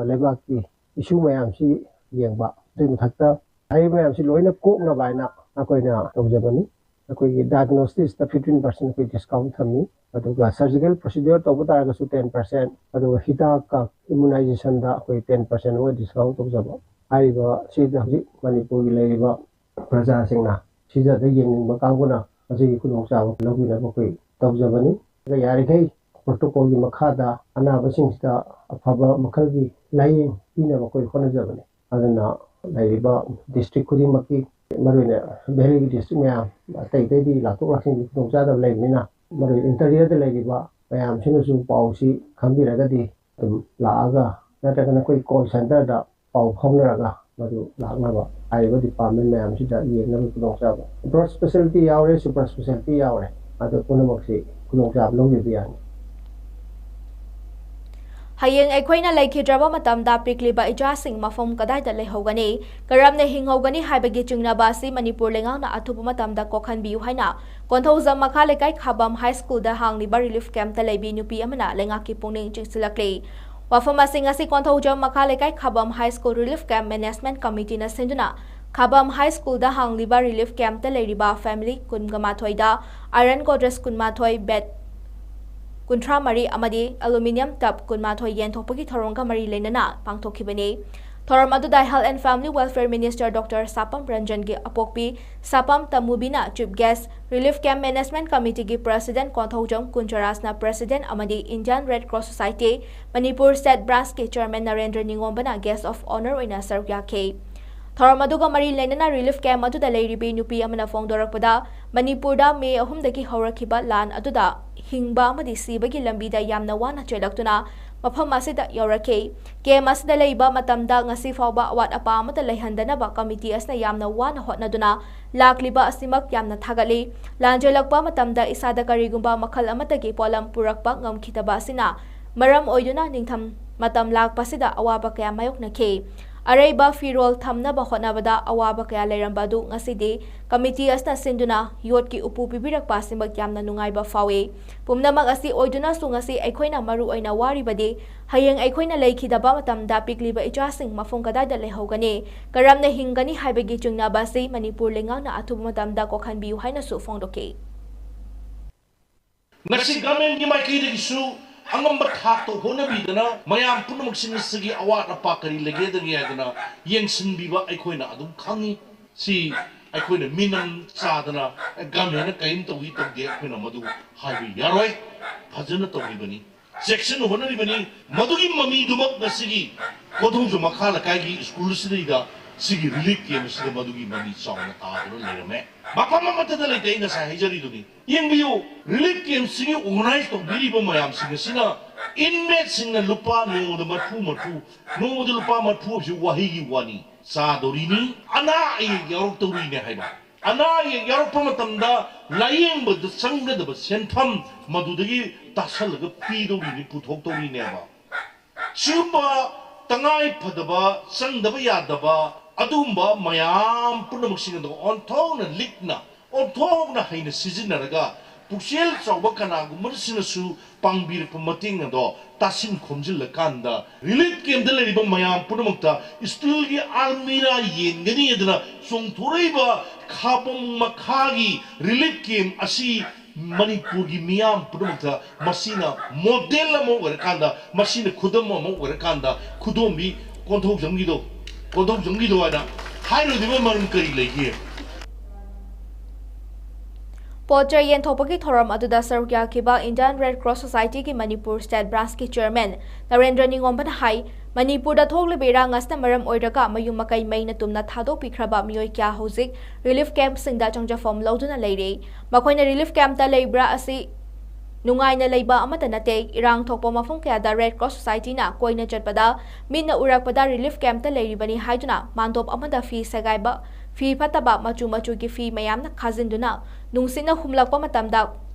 ꯂꯩꯕꯥꯛꯀꯤ issue ꯃꯌꯥꯝꯁꯤ ꯌꯦꯡꯕ, ꯑꯗꯨꯒꯤ ꯃꯊꯛꯇ ꯍꯥꯏꯔꯤꯕ ꯃꯌꯥꯝꯁꯤ ꯂꯣꯏꯅ ꯀꯣꯛꯅꯕ ꯍꯥꯏꯅ ꯑꯩꯈꯣꯏꯅ ꯇꯧꯖꯕꯅꯤ꯫ ꯑꯩꯈꯣꯏꯒꯤ diagnosticsꯇ fifteen percent ꯑꯩꯈꯣꯏ discount ꯊꯝꯃꯤ, ꯑꯗꯨꯒ surgical procedure ꯇꯧꯕ ꯇꯥꯔꯒꯁꯨ ten percent, ꯑꯗꯨꯒ ꯍꯤꯗꯥꯛꯀ immunizationꯗ ꯑꯩꯈꯣꯏ ten percent ꯑꯃ discount ꯇꯧꯖꯕ꯫ ꯍꯥꯏꯔꯤꯕ ꯁꯤꯗ ꯍꯧꯖꯤꯛ ꯃꯅꯤꯄꯨꯔꯒꯤ ꯂꯩꯔꯤꯕ ꯄ꯭ꯔꯖꯥꯁꯤꯡꯅ ꯁꯤꯖꯗ ꯌꯦꯡꯅꯤꯡꯕ ꯀꯥꯡꯕꯨꯅ ꯃꯁꯤꯒꯤ ꯈꯨꯗꯣꯡꯆꯥꯕ ꯂꯧꯕꯤꯅꯕ ꯑꯩꯈꯣꯏ ꯇꯧꯖꯕꯅꯤ꯫ ꯑꯗꯨꯒ ꯌꯥꯔꯤꯈꯩ protocolꯒꯤ ꯃꯈꯥꯗ ꯑꯅꯥꯕꯁꯤꯡꯁꯤꯗ ꯑꯐꯕ ꯃꯈꯜꯒꯤ ꯂꯥꯌꯦꯡ ꯄꯤꯅꯕ ꯑꯩꯈꯣꯏ ꯍꯣꯠꯅꯖꯕꯅꯤ꯫ ꯑꯗꯨꯅ ꯂꯩꯔꯤꯕ district ꯈꯨꯗꯤꯡꯃꯛꯀꯤ, ꯃꯔꯨꯑꯣꯏꯅ valleyꯒꯤ district ꯃꯌꯥꯝ, ꯑꯇꯩ ꯑꯇꯩꯗꯤ ꯂꯥꯛꯊꯣꯛ ꯂꯥꯛꯁꯤꯟꯒꯤ ꯈꯨꯗꯣꯡꯆꯥꯗꯕ ꯂꯩꯕꯅꯤꯅ, ꯃꯔꯨꯑꯣꯏꯅ interiorꯗ ꯂꯩꯔꯤꯕ ꯃꯌꯥꯝꯁꯤꯅꯁꯨ ꯄꯥꯎꯁꯤ ꯈꯪꯕꯤꯔꯒꯗꯤ ꯑꯗꯨꯝ ꯂꯥꯛꯑꯒ, ꯅꯠꯇ꯭ꯔꯒꯅ ꯑꯩꯈꯣꯏ call centreꯗ ꯄꯥꯎ ꯐꯥꯎꯅꯔꯒ ꯃꯗꯨ ꯂꯥꯛꯅꯕ, ꯍꯥꯏꯔꯤꯕ department ꯃꯌꯥꯝꯁꯤꯗ ꯌꯦꯡꯅꯕ ꯈꯨꯗꯣꯡꯆꯥꯕ, broad specialty ꯌꯥꯎꯔꯦ, super specialty ꯌꯥꯎꯔꯦ, ꯑꯗꯨ ꯄꯨꯝꯅꯃꯛꯁꯤ ꯈꯨꯗꯣꯡꯆꯥꯕ ꯂꯧꯕꯤꯕ ꯌꯥꯅꯤ꯫ ꯍꯌꯦꯡ ꯑꯩꯈꯣꯏꯅ ꯂꯩꯈꯤꯗ꯭ꯔꯕ ꯃꯇꯝꯗ ꯄꯤꯛꯂꯤꯕ ꯏꯆꯥꯁꯤꯡ ꯃꯐꯝ ꯀꯗꯥꯏꯗ ꯂꯩꯍꯧꯒꯅꯤ, ꯀꯔꯝꯅ ꯍꯤꯡꯍꯧꯒꯅꯤ ꯍꯥꯏꯕꯒꯤ ꯆꯤꯡꯅꯕ ꯑꯁꯤ ꯃꯅꯤꯄꯨꯔ ꯂꯩꯉꯥꯛꯅ ꯑꯊꯨꯕ ꯃꯇꯝꯗ ꯀꯣꯛꯍꯟꯕꯤꯌꯨ ꯍꯥꯏꯅ ꯀꯣꯟꯊꯧꯖꯝ ꯃꯈꯥ ꯂꯩꯀꯥꯏ ꯈꯥꯕꯝ high schoolꯗ ꯍꯥꯡꯂꯤꯕ relief campꯇ ꯂꯩꯕꯤ ꯅꯨꯄꯤ ꯑꯃꯅ ꯂꯩꯉꯥꯛꯀꯤ ꯄꯨꯛꯅꯤꯡ ꯆꯤꯡꯁꯤꯜꯂꯛꯂꯤ꯫ ꯋꯥꯐꯝ ꯑꯁꯤ ꯉꯁꯤ ꯀꯣꯟꯊꯧꯖꯝ ꯃꯈꯥ ꯂꯩꯀꯥꯏ ꯈꯥꯕꯝ high school relief camp management committeeꯅ ꯁꯤꯟꯗꯨꯅ ꯈꯥꯕꯝ high schoolꯗ ꯍꯥꯡꯂꯤꯕ relief campꯇ ꯂꯩꯔꯤꯕ family ꯀꯨꯟꯒ ꯃꯥꯊꯣꯏꯗ iron godrej ꯀꯨꯟꯃꯥꯊꯣꯏ, bed ꯀꯨꯟꯊ꯭ꯔꯥ ꯃꯔꯤ ꯑꯃꯗꯤ aluminium tub ꯀꯨꯟꯃꯥꯊꯣꯏ ꯌꯦꯟꯊꯣꯛꯄꯒꯤ ꯊꯧꯔꯝꯒ ꯃꯔꯤ ꯂꯩꯅꯅ ꯄꯥꯡꯊꯣꯛꯈꯤꯕꯅꯤ꯫ ꯊꯧꯔꯝ ꯑꯗꯨꯗ Health and Family Welfare Minister Doctor ꯁꯥꯄꯝ ꯔꯟꯖꯟꯒꯤ ꯑꯄꯣꯛꯄꯤ ꯁꯥꯄꯝ ꯇꯃꯨꯕꯤꯅ chief guest, Relief Camp Management Committeeꯒꯤ President Konthoujam ꯀꯨꯟꯖꯔꯥꯖꯅ President ꯑꯃꯗꯤ Indian Red Cross Society Manipur State Branchꯀꯤ Chairman Narendra ꯅꯤꯉꯣꯝꯕꯅ guest of honour ꯑꯣꯏꯅ ꯁꯔꯨꯛ ꯌꯥꯈꯤ꯫ ꯊꯧꯔꯝ ꯑꯗꯨꯒ ꯃꯔꯤ ꯂꯩꯅꯅ relief camp ꯑꯗꯨꯗ ꯂꯩꯔꯤꯕꯤ ꯅꯨꯄꯤ ꯑꯃꯅ ꯐꯣꯡꯗꯣꯔꯛꯄꯗ, ꯃꯅꯤꯄꯨꯔꯗ ꯃꯦ ꯑꯍꯨꯝꯗꯒꯤ ꯍꯧꯔꯛꯈꯤꯕ ꯂꯥꯟ ꯑꯗꯨꯗ ꯍꯤꯡꯕ ꯑꯃꯗꯤ ꯁꯤꯕꯒꯤ ꯂꯝꯕꯤꯗ ꯌꯥꯝꯅ ꯋꯥꯅ ꯆꯦꯜꯂꯛꯇꯨꯅ ꯃꯐꯝ ꯑꯁꯤꯗ ꯌꯧꯔꯛꯈꯤ꯫ Camp ꯑꯁꯤꯗ ꯂꯩꯕ ꯃꯇꯝꯗ ꯉꯁꯤ ꯐꯥꯎꯕ ꯑꯋꯥꯠ ꯑꯄꯥ ꯑꯃꯠꯇ ꯂꯩꯍꯟꯗꯅꯕ committee ꯑꯁꯤꯅ ꯌꯥꯝꯅ ꯋꯥꯅ ꯍꯣꯠꯅꯗꯨꯅ ꯂꯥꯛꯂꯤꯕ ꯑꯁꯤꯃꯛ ꯌꯥꯝꯅ ꯊꯥꯒꯠꯂꯤ꯫ ꯂꯥꯟ ꯆꯦꯜꯂꯛꯄ ꯃꯇꯝꯗ ꯏꯁꯥꯗ ꯀꯔꯤꯒꯨꯝꯕ ꯃꯈꯜ ꯑꯃꯠꯇꯒꯤ ꯄꯣꯠꯂꯝ ꯄꯨꯔꯛꯄ ꯉꯝꯈꯤꯗꯕ ꯑꯁꯤꯅ ꯃꯔꯝ ꯑꯣꯏꯗꯨꯅ ꯅꯤꯡꯊꯝ ꯃꯇꯝ ꯂꯥꯛꯄꯁꯤꯗ ꯑꯋꯥꯕ ꯀꯌꯥ ꯃꯥꯌꯣꯛꯅꯈꯤ꯫ ꯑꯔꯩꯕ ꯐꯤꯔꯣꯜ ꯊꯝꯅꯕ ꯍꯣꯠꯅꯕꯗ ꯑꯋꯥꯕ ꯀꯌꯥ ꯂꯩꯔꯝꯕ ꯑꯗꯨ ꯉꯁꯤꯗꯤ committee ꯑꯁꯤꯅ ꯁꯤꯟꯗꯨꯅ ꯌꯣꯠꯀꯤ ꯎꯄꯨ ꯄꯤꯕꯤꯔꯛꯄ ꯑꯁꯤꯃꯛ ꯌꯥꯝꯅ ꯅꯨꯡꯉꯥꯏꯕ ꯐꯥꯎꯏ꯫ ꯄꯨꯝꯅꯃꯛ ꯑꯁꯤ ꯑꯣꯏꯗꯨꯅꯁꯨ ꯉꯁꯤ ꯑꯩꯈꯣꯏꯅ ꯃꯔꯨ ꯑꯣꯏꯅ ꯋꯥꯔꯤꯕꯗꯤ ꯍꯌꯦꯡ ꯑꯩꯈꯣꯏꯅ ꯂꯩꯈꯤꯗꯕ ꯃꯇꯝꯗ ꯄꯤꯛꯂꯤꯕ ꯏꯆꯥꯁꯤꯡ ꯃꯐꯝ ꯀꯗꯥꯏꯗ ꯂꯩꯍꯧꯒꯅꯤ, ꯀꯔꯝꯅ ꯍꯤꯡꯒꯅꯤ ꯍꯥꯏꯕꯒꯤ ꯆꯤꯡꯅꯕ ꯑꯁꯤ ꯃꯅꯤꯄꯨꯔ ꯂꯩꯉꯥꯛꯅ ꯑꯊꯨꯕ ꯃꯇꯝꯗ ꯀꯣꯛꯍꯟꯕꯤꯌꯨ ꯍꯥꯏꯅꯁꯨ ꯐꯣꯡꯗꯣꯛꯈꯤ꯫ ꯉꯁꯤ governmentꯀꯤ ꯃꯥꯏꯀꯩꯗꯒꯤꯁꯨ ꯑꯉꯝꯕ ꯊꯥꯛꯇ ꯍꯣꯠꯅꯕꯤꯗꯅ ꯃꯌꯥꯝ ꯄꯨꯝꯅꯃꯛꯁꯤꯡ ꯑꯁꯤꯒꯤ ꯑꯋꯥꯠ ꯑꯄꯥ ꯀꯔꯤ ꯂꯩꯒꯦꯗꯒꯦ ꯍꯥꯏꯗꯅ ꯌꯦꯡꯁꯤꯟꯕꯤꯕ ꯑꯩꯈꯣꯏꯅ ꯑꯗꯨꯝ ꯈꯪꯉꯤ꯫ ꯁꯤ ꯑꯩꯈꯣꯏꯅ ꯃꯤꯅꯝ ꯆꯥꯗꯅ governmentꯅ ꯀꯔꯤꯝ ꯇꯧꯏ ꯇꯧꯗꯦ ꯑꯩꯈꯣꯏꯅ ꯃꯗꯨ ꯍꯥꯏꯕ ꯌꯥꯔꯣꯏ꯫ ꯐꯖꯅ ꯇꯧꯔꯤꯕꯅꯤ, ꯆꯦꯛꯁꯤꯟꯅ ꯍꯣꯠꯅꯔꯤꯕꯅꯤ꯫ ꯃꯗꯨꯒꯤ ꯃꯃꯤꯗꯨꯃꯛ ꯉꯁꯤꯒꯤ ꯀꯣꯟꯊꯧꯖꯝ ꯃꯈꯥ ꯂꯩꯀꯥꯏꯒꯤ school ꯑꯁꯤꯗꯩꯗ ꯁꯤꯒꯤ relief camp ꯑꯁꯤꯗ ꯃꯗꯨꯒꯤ ꯃꯃꯤ ꯆꯥꯎꯅ ꯇꯥꯗꯨꯅ ꯂꯩꯔꯝꯃꯦ꯫ ꯃꯐꯝ ꯑꯃꯠꯇꯗ ꯂꯩꯇꯦ, ꯑꯩ ꯉꯁꯥꯏ ꯍꯥꯏꯖꯔꯤꯗꯨꯅꯤ꯫ ꯌꯦꯡꯕꯤꯌꯨ, relief campꯁꯤꯒꯤ organize ꯇꯧꯕꯤꯔꯤꯕ ꯃꯌꯥꯝꯁꯤꯡ ꯑꯁꯤꯅ inmateꯁꯤꯡꯅ ꯂꯨꯄꯥ ꯅꯣꯡꯃꯗ ꯃꯔꯐꯨ ꯃꯔꯐꯨ, ꯅꯣꯡꯃꯗ ꯂꯨꯄꯥ ꯃꯔꯐꯨ ꯍꯥꯏꯕꯁꯤ ꯋꯥꯍꯩꯒꯤ ꯋꯥꯅꯤ, ꯆꯥꯗꯧꯔꯤꯅꯤ, ꯑꯅꯥ ꯑꯌꯦꯛ ꯌꯥꯎꯔꯛꯇꯧꯔꯤꯅꯦ ꯍꯥꯏꯕ꯫ ꯑꯅꯥ ꯑꯌꯦꯛ ꯌꯥꯎꯔꯛꯄ ꯃꯇꯝꯗ ꯂꯥꯌꯦꯡꯕꯗ ꯆꯪꯒꯗꯕ ꯁꯦꯟꯐꯝ ꯃꯗꯨꯗꯒꯤ ꯇꯥꯁꯜꯂꯒ ꯄꯤꯗꯧꯔꯤꯅꯤ, ꯄꯨꯊꯣꯛꯇꯧꯔꯤꯅꯦꯕ꯫ ꯁꯤꯒꯨꯝꯕ ꯇꯉꯥꯏ ꯐꯗꯕ, ꯆꯪꯗꯕ ꯌꯥꯗꯕ ꯑꯗꯨꯒꯨꯝꯕ ꯃꯌꯥꯝ ꯄꯨꯝꯅꯃꯛꯁꯤꯡ ꯑꯗꯨ ꯑꯣꯟꯊꯣꯛꯅ ꯂꯤꯛꯅ, ꯑꯣꯟꯊꯣꯛꯅ ꯍꯩꯅ ꯁꯤꯖꯤꯟꯅꯔꯒ, ꯄꯨꯛꯆꯦꯜ ꯆꯥꯎꯕ ꯀꯅꯥꯒꯨꯝꯕꯁꯤꯡꯅꯁꯨ ꯄꯥꯡꯕꯤꯔꯛꯄ ꯃꯇꯦꯡ ꯑꯗꯣ ꯇꯥꯁꯤꯟ ꯈꯣꯝꯖꯤꯜꯂꯀꯥꯟꯗ, relief campꯇ ꯂꯩꯔꯤꯕ ꯃꯌꯥꯝ ꯄꯨꯝꯅꯃꯛꯇ steelꯒꯤ almirah ꯌꯦꯟꯒꯅꯤ ꯍꯥꯏꯗꯅ ꯆꯣꯡꯊꯣꯔꯛꯏꯕ ꯈꯥꯕꯝ ꯃꯈꯥꯒꯤ relief camp ꯑꯁꯤ ꯃꯅꯤꯄꯨꯔꯒꯤ ꯃꯤꯌꯥꯝ ꯄꯨꯝꯅꯃꯛꯇ ꯃꯁꯤꯅ ꯃꯣꯗꯦꯜ ꯑꯃ ꯑꯣꯏꯔꯀꯥꯟꯗ, ꯃꯁꯤꯅ ꯈꯨꯗꯝ ꯑꯃ ꯑꯣꯏꯔꯀꯥꯟꯗ, ꯈꯨꯗꯣꯝꯕꯤ ꯀꯣꯟꯊꯧꯖꯝꯒꯤꯗꯣ, ꯀꯣꯟꯊꯧꯖꯝꯒꯤꯗꯣ ꯍꯥꯏꯅ ꯍꯥꯏꯔꯣꯏꯗꯕ ꯃꯔꯝ ꯀꯔꯤ ꯂꯩꯒꯦ? ꯄꯣꯠ ꯆꯩ ꯌꯦꯟꯊꯣꯛꯄꯒꯤ ꯊꯧꯔꯝ ꯑꯗꯨꯗ ꯁꯔꯨꯛ ꯌꯥꯈꯤꯕ Indian Red Cross Society ꯒꯤ ꯃꯅꯤꯄꯨꯔ State Branch ꯀꯤ Chairman ꯅꯔꯦꯟꯗ꯭ꯔ ꯅꯤꯉꯣꯝꯕꯅ ꯍꯥꯏ, ꯃꯅꯤꯄꯨꯔꯗ ꯊꯣꯛꯂꯤꯕ ꯏꯔꯥꯡ ꯑꯁꯤꯅ ꯃꯔꯝ ꯑꯣꯏꯔꯒ ꯃꯌꯨꯝ ꯃꯀꯩ ꯃꯩꯅ ꯇꯨꯝꯅ ꯊꯥꯗꯣꯛꯄꯤꯈ꯭ꯔꯕ ꯃꯤꯑꯣꯏ ꯀꯌꯥ ꯍꯧꯖꯤꯛ relief camp ꯁꯤꯡꯗ ꯆꯪꯖꯐꯝ ꯂꯧꯗꯨꯅ ꯂꯩꯔꯤ꯫ ꯃꯈꯣꯏꯅ relief camp ꯇ ꯂꯩꯕ꯭ꯔꯥ ꯑꯁꯤ ꯅꯨꯡꯉꯥꯏꯅ ꯂꯩꯕ ꯑꯃꯠꯇ ꯅꯠꯇꯦ꯫ ꯏꯔꯥꯡ ꯊꯣꯛꯄ ꯃꯐꯝ ꯀꯌꯥꯗ Red Cross Society ꯅ ꯀꯣꯏꯅ ꯆꯠꯄꯗ ꯃꯤꯠꯅ ꯎꯔꯛꯄꯗ relief camp ꯇ ꯂꯩꯔꯤꯕꯅꯤ ꯍꯥꯏꯗꯨꯅ ꯃꯥꯟꯗꯣꯞ ꯑꯃꯗ ꯐꯤ ꯁꯦꯒꯥꯏꯕ, ꯐꯤ ꯐꯠꯇꯕ ꯃꯆꯨ ꯃꯆꯨꯒꯤ ꯐꯤ ꯃꯌꯥꯝꯅ ꯈꯥꯖꯤꯟꯗꯨꯅ ꯅꯨꯡꯁꯤꯠꯅ ꯍꯨꯝꯂꯛꯄ ꯃꯇꯝꯗ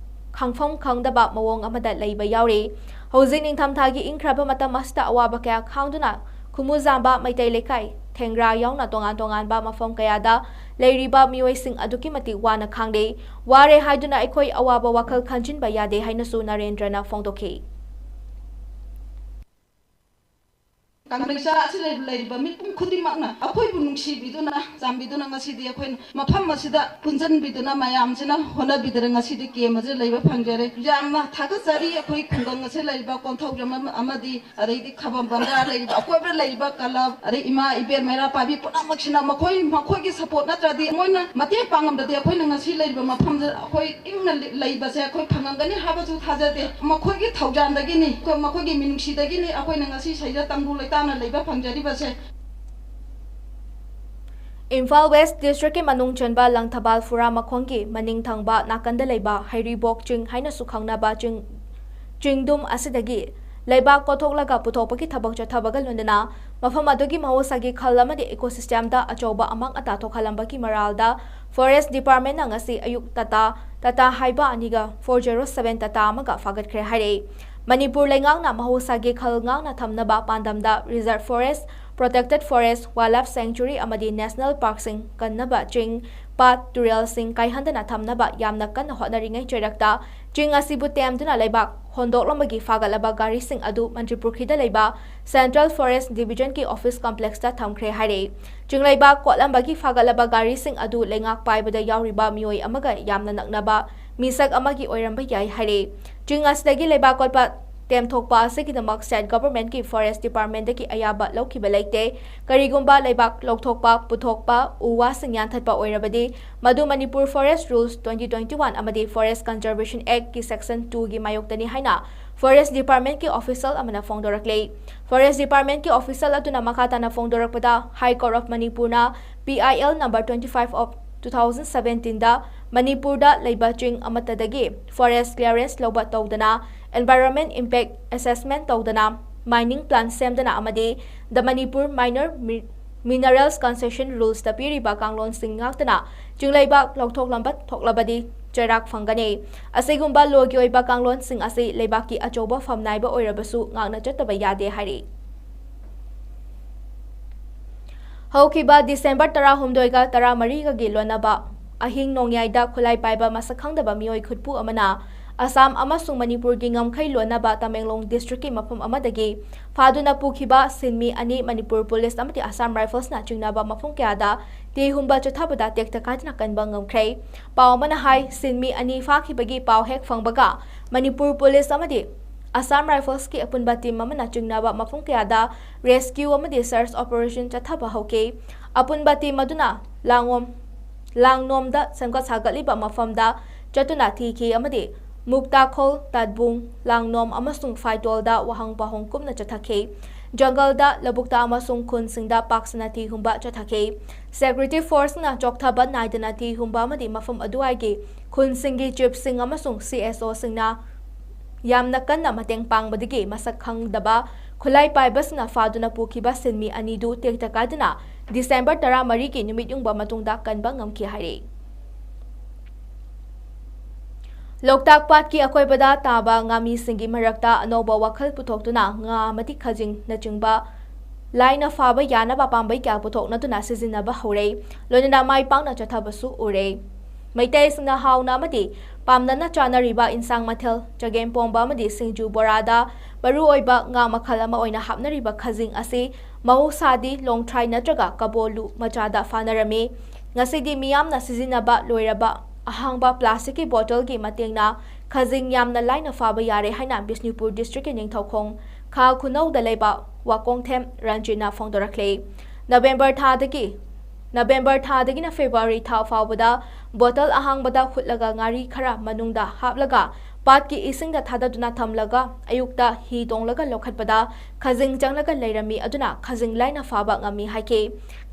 ꯈꯪꯐꯝ ꯈꯪꯗꯕ ꯃꯑꯣꯡ ꯑꯃꯗ ꯂꯩꯕ ꯌꯥꯎꯔꯤ꯫ ꯍꯧꯖꯤꯛ ꯅꯤꯡꯊꯝꯊꯥꯒꯤ ꯏꯪꯈ꯭ꯔꯕ ꯃꯇꯝ ꯑꯁꯤꯗ ꯑꯋꯥꯕ ꯀꯌꯥ ꯈꯥꯡꯗꯨꯅ ꯈꯨꯃꯨꯖꯥꯝꯕ ꯃꯩꯇꯩ ꯂꯩꯀꯥꯏ, ꯊꯦꯡꯒ꯭ꯔꯥ ꯌꯥꯎꯅ ꯇꯣꯉꯥꯟ ꯇꯣꯉꯥꯟꯕ ꯃꯐꯝ ꯀꯌꯥꯗ ꯂꯩꯔꯤꯕ ꯃꯤꯑꯣꯏꯁꯤꯡ ꯑꯗꯨꯛꯀꯤ ꯃꯇꯤꯛ ꯋꯥꯅ ꯈꯥꯡꯂꯤ꯫ ꯋꯥꯔꯦ ꯍꯥꯏꯗꯨꯅ ꯑꯩꯈꯣꯏ ꯑꯋꯥꯕ ꯋꯥꯈꯜ ꯈꯟꯖꯤꯟꯕ ꯌꯥꯗꯦ ꯍꯥꯏꯅꯁꯨ ꯅꯔꯦꯟꯗ꯭ꯔꯅ ꯐꯣꯡꯗꯣꯛꯈꯤ꯫ ꯀꯪꯂꯩꯆꯥ ꯑꯁꯤꯗ ꯂꯩꯔꯤꯕ ꯃꯤꯄꯨꯝ ꯈꯨꯗꯤꯡꯃꯛꯅ ꯑꯩꯈꯣꯏꯕꯨ ꯅꯨꯡꯁꯤꯕꯤꯗꯨꯅ, ꯆꯥꯟꯕꯤꯗꯨꯅ ꯉꯁꯤꯗꯤ ꯑꯩꯈꯣꯏꯅ ꯃꯐꯝ ꯑꯁꯤꯗ ꯄꯨꯟꯁꯤꯟꯕꯤꯗꯨꯅ ꯃꯌꯥꯝꯁꯤꯅ ꯍꯣꯠꯅꯕꯤꯗꯅ ꯉꯁꯤꯗꯤ camp ꯑꯁꯤꯗ ꯂꯩꯕ ꯐꯪꯖꯔꯦ꯫ ꯌꯥꯝꯅ ꯊꯥꯒꯠꯆꯔꯤ ꯑꯩꯈꯣꯏ ꯈꯨꯡꯒꯪ ꯑꯁꯤꯗ ꯂꯩꯔꯤꯕ ꯀꯣꯟꯊꯧꯖꯝ ꯑꯃ-, ꯑꯃꯗꯤ ꯑꯗꯩꯗꯤ ꯈꯕꯝꯕꯝꯗ ꯂꯩꯔꯤꯕ, ꯑꯀꯣꯏꯕꯗ ꯂꯩꯔꯤꯕ club, ꯑꯗꯩ ꯏꯃꯥ, ꯏꯕꯦꯟ, ꯃꯩꯔꯥ ꯄꯥꯏꯕꯤ ꯄꯨꯝꯅꯃꯛꯁꯤꯅ ꯃꯈꯣꯏ, ꯃꯈꯣꯏꯒꯤ support ꯅꯠꯇ꯭ꯔꯗꯤ, ꯃꯣꯏꯅ ꯃꯇꯦꯡ ꯄꯥꯡꯉꯝꯗ꯭ꯔꯗꯤ ꯑꯩꯈꯣꯏꯅ ꯉꯁꯤ ꯂꯩꯔꯤꯕ ꯃꯐꯝꯗ ꯑꯩꯈꯣꯏ ꯏꯪꯅ ꯂꯤ-, ꯂꯩꯕꯁꯦ ꯑꯩꯈꯣꯏ ꯐꯪꯉꯝꯒꯅꯤ ꯍꯥꯏꯕꯁꯨ ꯊꯥꯖꯗꯦ꯫ ꯃꯈꯣꯏꯒꯤ ꯊꯧꯖꯥꯟꯗꯒꯤꯅꯤ, ꯃꯈꯣꯏꯒꯤ ꯃꯤꯅꯨꯡꯁꯤꯗꯒꯤꯅꯤ ꯑꯩꯈꯣꯏꯅ ꯉꯁꯤ ꯁꯤꯗ ꯇꯪꯗꯨ ꯂꯩꯇꯥꯅ ꯂꯩꯕ ꯐꯪꯖꯔꯤꯕꯁꯦ꯫ ꯏꯝꯐꯥꯜ West District ꯀꯤ ꯃꯅꯨꯡ ꯆꯟꯕ ꯂꯪꯊꯕꯥꯜ ꯐꯨꯔꯥ ꯃꯈꯣꯡꯒꯤ ꯃꯅꯤꯡ ꯊꯪꯕ ꯅꯥꯀꯟꯗ ꯂꯩꯕ ꯍꯩꯔꯤꯕꯣꯛ ꯆꯤꯡ ꯍꯥꯏꯅꯁꯨ ꯈꯪꯅꯕ ꯆꯤꯡ, ꯆꯤꯡꯗꯨꯝ ꯑꯁꯤꯗꯒꯤ ꯂꯩꯕꯥꯛ ꯀꯣꯊꯣꯛꯂꯒ ꯄꯨꯊꯣꯛꯄꯒꯤ ꯊꯕꯛ ꯆꯠꯊꯕꯒ ꯂꯣꯏꯅꯅ ꯃꯐꯝ ꯑꯗꯨꯒꯤ ꯃꯍꯧꯁꯥꯒꯤ ꯈꯜ ꯑꯃꯗꯤ ecosystem ꯗ ꯑꯆꯧꯕ ꯑꯃꯥꯡ ꯑꯇꯥ ꯊꯣꯛꯍꯜꯂꯝꯕꯒꯤ ꯃꯔꯥꯜꯗ Forest Department ꯅ ꯉꯁꯤ ꯑꯌꯨꯛ ꯇꯥꯇꯥ, ꯇꯥꯇꯥ ꯍꯥꯏꯕ ꯑꯅꯤꯒ four zero seven ꯇꯥꯇꯥ ꯑꯃꯒ ꯐꯥꯒꯠꯈ꯭ꯔꯦ ꯍꯥꯏꯔꯛꯏ꯫ ꯃꯅꯤꯄꯨꯔ ꯂꯩꯉꯥꯛꯅ ꯃꯍꯧꯁꯥꯒꯤ ꯈꯜ ꯉꯥꯛꯅ ꯊꯝꯅꯕ ꯄꯥꯟꯗꯝꯗ Reserve Forest, Protected Forest, Wildlife Sanctuary ꯑꯃꯗꯤ National Park ꯁꯤꯡ ꯀꯟꯅꯕ ꯆꯤꯡ, ꯄꯥꯠ, ꯇꯨꯔꯦꯜꯁꯤꯡ ꯀꯥꯏꯍꯟꯗꯅ ꯊꯝꯅꯕ ꯌꯥꯝꯅ ꯀꯟꯅ ꯍꯣꯠꯅꯔꯤꯉꯩ ꯆꯩꯔꯛꯇ ꯆꯤꯡ ꯑꯁꯤꯕꯨ ꯇꯦꯝꯗꯨꯅ ꯂꯩꯕꯥꯛ ꯍꯣꯟꯗꯣꯛꯂꯝꯕꯒꯤ ꯐꯥꯒꯠꯂꯕ ꯒꯥꯔꯤꯁꯤꯡ ꯑꯗꯨ ꯃꯟꯇ꯭ꯔꯤꯄꯨꯈ꯭ꯔꯤꯗ ꯂꯩꯕ Central Forest Division ꯒꯤ office complex ꯇ ꯊꯝꯈ꯭ꯔꯦ ꯍꯥꯏꯔꯛꯏ꯫ ꯆꯤꯡꯂꯩꯕꯥꯛ ꯀꯣꯠꯂꯝꯕꯒꯤ ꯐꯥꯒꯠꯂꯕ ꯒꯥꯔꯤꯁꯤꯡ ꯑꯗꯨ ꯂꯩꯉꯥꯛ ꯄꯥꯏꯕꯗ ꯌꯥꯎꯔꯤꯕ ꯃꯤꯑꯣꯏ ꯑꯃꯒ ꯌꯥꯝꯅ ꯅꯛꯅꯕ ꯃꯤꯁꯛ ꯑꯃꯒꯤ ꯑꯣꯏꯔꯝꯕ ꯌꯥꯏ ꯍꯥꯏꯔꯤ꯫ ꯆꯤꯡ ꯑꯁꯤꯗꯒꯤ ꯂꯩꯕꯥꯛ ꯀꯣꯠꯄ ꯇꯦꯝꯊꯣꯛꯄ ꯑꯁꯤꯒꯤꯗꯃꯛ state government ꯀꯤ forest department ꯗꯒꯤ ꯑꯌꯥꯕ ꯂꯧꯈꯤꯕ ꯂꯩꯇꯦ꯫ ꯀꯔꯤꯒꯨꯝꯕ ꯂꯩꯕꯥꯛ ꯂꯧꯊꯣꯛꯄ, ꯄꯨꯊꯣꯛꯄ, ꯎ ꯋꯥꯁꯤꯡ ꯌꯥꯟꯊꯠꯄ ꯑꯣꯏꯔꯕꯗꯤ, ꯃꯗꯨ Manipur Forest Rules twenty twenty-one ꯑꯃꯗꯤ Forest Conservation Act ꯀꯤ section two ꯒꯤ ꯃꯥꯌꯣꯛꯇꯅꯤ ꯍꯥꯏꯅ forest department ꯀꯤ official ꯑꯃꯅ ꯐꯣꯡꯗꯣꯔꯛꯂꯤ꯫ Forest department ꯀꯤ official ꯑꯗꯨꯅ ꯃꯈꯥ ꯇꯥꯅ ꯐꯣꯡꯗꯣꯔꯛꯄꯗ, High Court of Manipur ꯅ P I L number twenty-five of two thousand seventeen ꯗ ꯃꯅꯤꯄꯨꯔꯗ ꯂꯩꯕ ꯆꯤꯡ ꯑꯃꯠꯇꯗꯒꯤ forest clearance ꯂꯧꯕ ꯇꯧꯗꯅ, environment impact assessment ꯇꯧꯗꯅ, mining plan ꯁꯦꯝꯗꯅ ꯑꯃꯗꯤ the Manipur Minor Mi-, Minerals Concession Rules ꯇ ꯄꯤꯔꯤꯕ ꯀꯥꯡꯂꯣꯟꯁꯤꯡ ꯉꯥꯛꯇꯅ ꯆꯤꯡꯂꯩꯕꯥꯛ ꯂꯧꯊꯣꯛꯂꯝꯕ ꯊꯣꯛꯂꯕꯗꯤ ꯆꯩꯔꯥꯛ ꯐꯪꯒꯅꯤ꯫ ꯑꯁꯤꯒꯨꯝꯕ law ꯒꯤ ꯑꯣꯏꯕ ꯀꯥꯡꯂꯣꯟꯁꯤꯡ ꯑꯁꯤ ꯂꯩꯕꯥꯛꯀꯤ ꯑꯆꯧꯕ ꯐꯝ ꯅꯥꯏꯕ ꯑꯣꯏꯔꯕꯁꯨ ꯉꯥꯛꯅ ꯆꯠꯇꯕ ꯌꯥꯗꯦ ꯍꯥꯏꯔꯤ꯫ ꯍꯧꯈꯤꯕ December ꯇꯔꯥꯍꯨꯝꯗꯣꯏꯒ ꯇꯔꯥꯃꯔꯤꯒꯒꯤ ꯂꯣꯟꯅꯕ ꯑꯍꯤꯡ ꯅꯣꯡꯌꯥꯏꯗ ꯈꯨꯠꯂꯥꯏ ꯄꯥꯏꯕ ꯃꯁꯛ ꯈꯪꯗꯕ ꯃꯤꯑꯣꯏ ꯈꯨꯠꯄꯨ ꯑꯃꯅ ꯑꯁꯥꯝ ꯑꯃꯁꯨꯡ ꯃꯅꯤꯄꯨꯔꯒꯤ ꯉꯝꯈꯩ ꯂꯣꯟꯅꯕ ꯇꯃꯦꯡꯂꯣꯡ district ꯀꯤ ꯃꯐꯝ ꯑꯃꯗꯒꯤ ꯐꯥꯗꯨꯅ ꯄꯨꯈꯤꯕ ꯁꯤꯟꯃꯤ ꯑꯅꯤ ꯃꯅꯤꯄꯨꯔ police ꯑꯃꯗꯤ Assam Rifles ꯅ ꯆꯤꯡꯅꯕ ꯃꯐꯝ ꯀꯌꯥꯗ ꯊꯤ ꯍꯨꯝꯕ ꯆꯠꯊꯕꯗ ꯇꯦꯛꯇ ꯀꯥꯏꯗꯅ ꯀꯟꯕ ꯉꯝꯈ꯭ꯔꯦ꯫ ꯄꯥꯎ ꯑꯃꯅ ꯍꯥꯏ, ꯁꯤꯟꯃꯤ ꯑꯅꯤ ꯐꯥꯈꯤꯕꯒꯤ ꯄꯥꯎ ꯍꯦꯛ ꯐꯪꯕꯒ ꯃꯅꯤꯄꯨꯔ police ꯑꯃꯗꯤ Assam Rifles ꯀꯤ ꯑꯄꯨꯟꯕ team ꯑꯃꯅ ꯆꯤꯡꯅꯕ ꯃꯐꯝ ꯀꯌꯥꯗ rescue ꯑꯃꯗꯤ search operation ꯆꯠꯊꯕ ꯍꯧꯈꯤ꯫ ꯑꯄꯨꯟꯕ team ꯑꯗꯨꯅ ꯂꯥꯡꯂꯣꯝ-, ꯂꯥꯡꯂꯣꯝꯗ ꯁꯦꯝꯒꯠ ꯁꯥꯒꯠꯂꯤꯕ ꯃꯐꯝꯗ ꯆꯠꯇꯨꯅ ꯊꯤꯈꯤ ꯑꯃꯗꯤ ꯃꯨꯛꯇꯥꯈꯣꯜ, ꯇꯥꯠꯕꯨꯡ, ꯂꯥꯡꯂꯣꯝ ꯑꯃꯁꯨꯡ ꯐꯥꯏꯇꯣꯜꯗ ꯋꯥꯍꯪ ꯄꯥꯎꯍꯪ ꯀꯨꯞꯅ ꯆꯠꯊꯈꯤ꯫ ꯖꯪꯒꯜꯗ, ꯂꯧꯕꯨꯛꯇ ꯑꯃꯁꯨꯡ ꯈꯨꯟꯁꯤꯡꯗ ꯄꯥꯛ ꯁꯟꯅ ꯊꯤ ꯍꯨꯝꯕ ꯆꯠꯊꯈꯤ꯫ Security force ꯅ ꯆꯣꯛꯊꯕ ꯅꯥꯏꯗꯅ ꯊꯤ ꯍꯨꯝꯕ ꯑꯃꯗꯤ ꯃꯐꯝ ꯑꯗꯨꯋꯥꯏꯒꯤ ꯈꯨꯟꯁꯤꯡꯒꯤ chief ꯁꯤꯡ ꯑꯃꯁꯨꯡ C S O ꯁꯤꯡꯅ ꯌꯥꯝꯅ ꯀꯟꯅ ꯃꯇꯦꯡ ꯄꯥꯡꯕꯗꯒꯤ ꯃꯁꯛ ꯈꯪꯗꯕ ꯈꯨꯠꯂꯥꯏ ꯄꯥꯏꯕꯁꯤꯡꯅ ꯐꯥꯗꯨꯅ ꯄꯨꯈꯤꯕ ꯁꯤꯟꯃꯤ ꯑꯅꯤꯗꯨ ꯇꯦꯛꯇ ꯀꯥꯏꯗꯅ December ꯇꯔꯥꯃꯔꯤꯒꯤ ꯅꯨꯃꯤꯠ ꯌꯨꯡꯕ ꯃꯇꯨꯡꯗ ꯀꯟꯕ ꯉꯝꯈꯤ ꯍꯥꯏꯔꯤ꯫ ꯂꯣꯛꯇꯥꯛ ꯄꯥꯠꯀꯤ ꯑꯀꯣꯏꯕꯗ ꯇꯥꯕ ꯉꯥꯃꯤꯁꯤꯡꯒꯤ ꯃꯔꯛꯇ ꯑꯅꯧꯕ ꯋꯥꯈꯜ ꯄꯨꯊꯣꯛꯇꯨꯅ ꯉꯥ ꯑꯃꯗꯤ ꯈꯖꯤꯡꯅꯆꯤꯡꯕ ꯂꯥꯏꯅ ꯐꯥꯕ ꯌꯥꯅꯕ ꯄꯥꯝꯕꯩ ꯀꯌꯥ ꯄꯨꯊꯣꯛꯅꯗꯨꯅ ꯁꯤꯖꯤꯟꯅꯕ ꯍꯧꯔꯦ꯫ ꯂꯣꯏꯅꯅ ꯃꯥꯏ ꯄꯥꯛꯅ ꯆꯠꯊꯕꯁꯨ ꯎꯔꯦ꯫ ꯃꯩꯇꯩꯁꯤꯡꯅ ꯍꯥꯎꯅ ꯑꯃꯗꯤ ꯄꯥꯝꯅꯅ ꯆꯥꯅꯔꯤꯕ ꯏꯟꯁꯥꯡ ꯃꯊꯦꯜ ꯆꯒꯦꯝ ꯄꯣꯝꯕ ꯑꯃꯗꯤ ꯁꯤꯡꯖꯨ ꯕꯣꯔꯥꯗ ꯃꯔꯨꯑꯣꯏꯕ ꯉꯥ ꯃꯈꯜ ꯑꯃ ꯑꯣꯏꯅ ꯍꯥꯞꯅꯔꯤꯕ ꯈꯖꯤꯡ ꯑꯁꯤ ꯃꯍꯧꯁꯥꯗꯤ ꯂꯣꯡꯊ꯭ꯔꯥꯏ ꯅꯠꯇ꯭ꯔꯒ ꯀꯕꯣꯂꯨ ꯃꯆꯥꯗ ꯐꯥꯅꯔꯝꯃꯤ꯫ ꯉꯁꯤꯗꯤ ꯃꯤꯌꯥꯝꯅ ꯁꯤꯖꯤꯟꯅꯕ ꯂꯣꯏꯔꯕ ꯑꯍꯥꯡꯕ ꯄ꯭ꯂꯥꯁꯇꯤꯛꯀꯤ ꯕꯣꯇꯜꯒꯤ ꯃꯇꯦꯡꯅ ꯈꯖꯤꯡ ꯌꯥꯝꯅ ꯂꯥꯏꯅ ꯐꯥꯕ ꯌꯥꯔꯦ ꯍꯥꯏꯅ ꯕꯤꯁꯅꯨꯄꯨꯔ ꯗꯤꯁꯇ꯭ꯔꯤꯛꯀꯤ ꯅꯤꯡꯊꯧꯈꯣꯡ ꯈꯥ ꯈꯨꯅꯧꯗ ꯂꯩꯕ ꯋꯥꯀꯣꯡꯊꯦꯝ ꯔꯟꯖꯤꯠꯅ ꯐꯣꯡꯗꯣꯔꯛꯂꯦ꯫ ꯅꯕꯦꯝꯕꯔ ꯊꯥꯗꯒꯤ ꯅꯕꯦꯝꯕꯔ ꯊꯥꯗꯒꯤꯅ ꯐꯦꯕ꯭ꯔꯨꯋꯥꯔꯤ ꯊꯥ ꯐꯥꯎꯕꯗ ꯕꯣꯇꯜ ꯑꯍꯥꯡꯕꯗ ꯍꯨꯠꯂꯒ ꯉꯥꯔꯤ ꯈꯔ ꯃꯅꯨꯡꯗ ꯍꯥꯞꯂꯒ ꯄꯥꯠꯀꯤ ꯏꯁꯤꯡꯗ ꯊꯥꯗꯗꯨꯅ ꯊꯝꯂꯒ ꯑꯌꯨꯛꯇ ꯍꯤ ꯇꯣꯡꯂꯒ ꯂꯧꯈꯠꯄꯗ ꯈꯖꯤꯡ ꯆꯪꯂꯒ ꯂꯩꯔꯝꯃꯤ ꯑꯗꯨꯅ ꯈꯖꯤꯡ ꯂꯥꯏꯅ ꯐꯥꯕ ꯉꯝꯃꯤ ꯍꯥꯏꯈꯤ꯫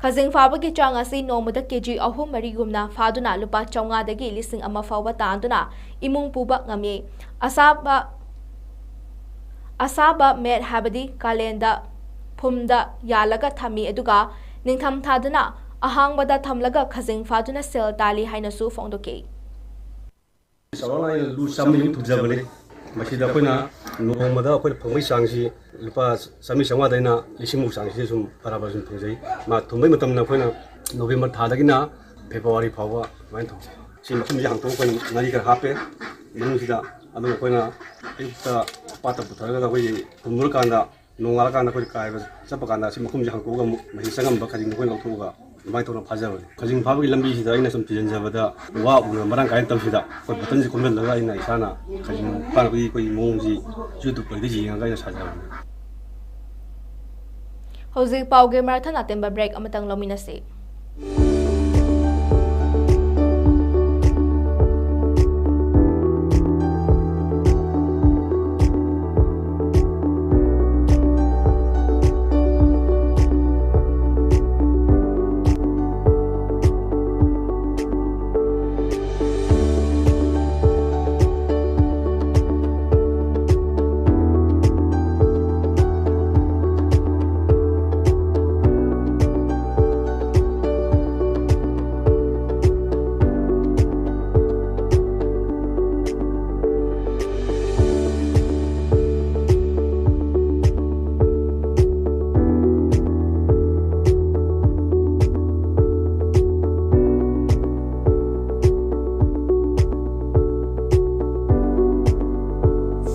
ꯈꯖꯤꯡ ꯐꯥꯕꯒꯤ ꯆꯥꯡ ꯑꯁꯤ ꯅꯣꯡꯃꯗ ꯀꯦꯖꯤ ꯑꯍꯨꯝ ꯃꯔꯤꯒꯨꯝꯅ ꯐꯥꯗꯨꯅ ꯂꯨꯄꯥ ꯆꯥꯝꯃꯉꯥꯗꯒꯤ ꯂꯤꯁꯤꯡ ꯑꯃ ꯐꯥꯎꯕ ꯇꯥꯟꯗꯨꯅ ꯏꯃꯨꯡ ꯄꯨꯕ ꯉꯝꯃꯤ꯫ ꯑꯁꯥꯕ ꯑꯁꯥꯕ ꯃꯦꯠ ꯍꯥꯏꯕꯗꯤ ꯀꯥꯂꯦꯟꯗ ꯐꯨꯝꯗ ꯌꯥꯜꯂꯒ ꯊꯝꯃꯤ, ꯑꯗꯨꯒ ꯅꯤꯡꯊꯝ ꯊꯥꯗꯅ ꯑꯍꯥꯡꯕꯗ ꯊꯝꯂꯒ ꯈꯖꯤꯡ ꯐꯥꯗꯨꯅ ꯁꯦꯜ ꯇꯥꯜꯂꯤ ꯍꯥꯏꯅꯁꯨ ꯐꯣꯡꯗꯣꯛꯈꯤ꯫ ꯆꯥꯎꯔꯥꯛꯅ ꯑꯩꯅ ꯂꯨ ꯆꯥꯝꯃꯔꯤꯃꯨꯛ ꯊꯨꯖꯕꯅꯤ꯫ ꯃꯁꯤꯗ ꯑꯩꯈꯣꯏꯅ ꯅꯣꯡꯃꯗ ꯑꯩꯈꯣꯏꯅ ꯐꯪꯕꯒꯤ ꯆꯥꯡꯁꯤ ꯂꯨꯄꯥ ꯆꯥꯝꯃꯔꯤ ꯆꯥꯝꯃꯉꯥꯗꯩꯅ ꯂꯤꯁꯤꯡꯃꯨꯛ ꯆꯥꯡꯁꯤꯗ ꯁꯨꯝ ꯈꯔ ꯈꯔ ꯁꯨꯝ ꯐꯪꯖꯩ꯫ ꯃꯥ ꯊꯨꯝꯕꯒꯤ ꯃꯇꯝꯗ ꯑꯩꯈꯣꯏꯅ ꯅꯣꯕꯦꯝꯕꯔ ꯊꯥꯗꯒꯤꯅ ꯐꯦꯕ꯭ꯔꯨꯋꯥꯔꯤ ꯐꯥꯎꯕ ꯑꯗꯨꯃꯥꯏꯅ ꯊꯝꯖꯩ꯫ ꯁꯤ ꯃꯈꯨꯝꯁꯤ ꯍꯥꯡꯇꯣꯛꯑꯒ ꯑꯩꯈꯣꯏꯅ ꯉꯥꯔꯤ ꯈꯔ ꯍꯥꯞꯄꯦ ꯃꯅꯨꯡꯁꯤꯗ꯫ ꯑꯗꯨꯒ ꯑꯩꯈꯣꯏꯅ ꯑꯌꯨꯛꯇ ꯄꯥꯠꯇ ꯄꯨꯊꯔꯒ ꯑꯩꯈꯣꯏꯒꯤ ꯊꯨꯝꯃꯨꯔꯀꯥꯟꯗ, ꯅꯣꯡꯉꯥꯜꯂꯀꯥꯟꯗ ꯑꯩꯈꯣꯏ ꯀꯥꯏꯕ ꯆꯠꯄ ꯀꯥꯟꯗ ꯁꯤ ꯃꯈꯨꯝꯁꯤ ꯍꯥꯡꯇꯣꯛꯑꯒ ꯑꯃꯨꯛ ꯃꯍꯤ ꯆꯪꯉꯝꯕ ꯈꯖꯤꯡꯗꯣ ꯑꯩꯈꯣꯏꯅ ꯂꯧꯊꯣꯛꯑꯒ ꯑꯗꯨꯃꯥꯏꯅ ꯇꯧꯔꯒ ꯐꯥꯖꯕꯅꯤ꯫ ꯈꯖꯤꯡ ꯐꯥꯕꯒꯤ ꯂꯝꯕꯤꯁꯤꯗ ꯑꯩꯅ ꯁꯨꯝ ꯊꯤꯖꯤꯟꯖꯕꯗ, ꯋꯥ ꯎꯅ ꯃꯔꯥꯡ ꯀꯥꯏꯅ ꯇꯧꯁꯤꯗ ꯑꯩꯈꯣꯏ ꯕꯇꯟꯁꯤ ꯈꯣꯝꯖꯤꯜꯂꯒ ꯑꯩꯅ ꯏꯁꯥꯅ ꯈꯖꯤꯡ ꯐꯥꯅꯕꯒꯤ ꯑꯩꯈꯣꯏꯒꯤ ꯃꯑꯣꯡꯁꯤ YouTube ꯀꯩꯗ ꯌꯦꯡꯉꯒ ꯑꯩꯅ ꯁꯥꯖꯕꯅꯤ꯫ ꯍꯧꯖꯤꯛ ꯄꯥꯎꯒꯤ ꯃꯔꯛ ꯊꯠꯅ ꯑꯇꯦꯟꯕ ꯕ꯭ꯔꯦꯛ ꯑꯃꯇꯪ ꯂꯧꯃꯤꯟꯅꯁꯤ꯫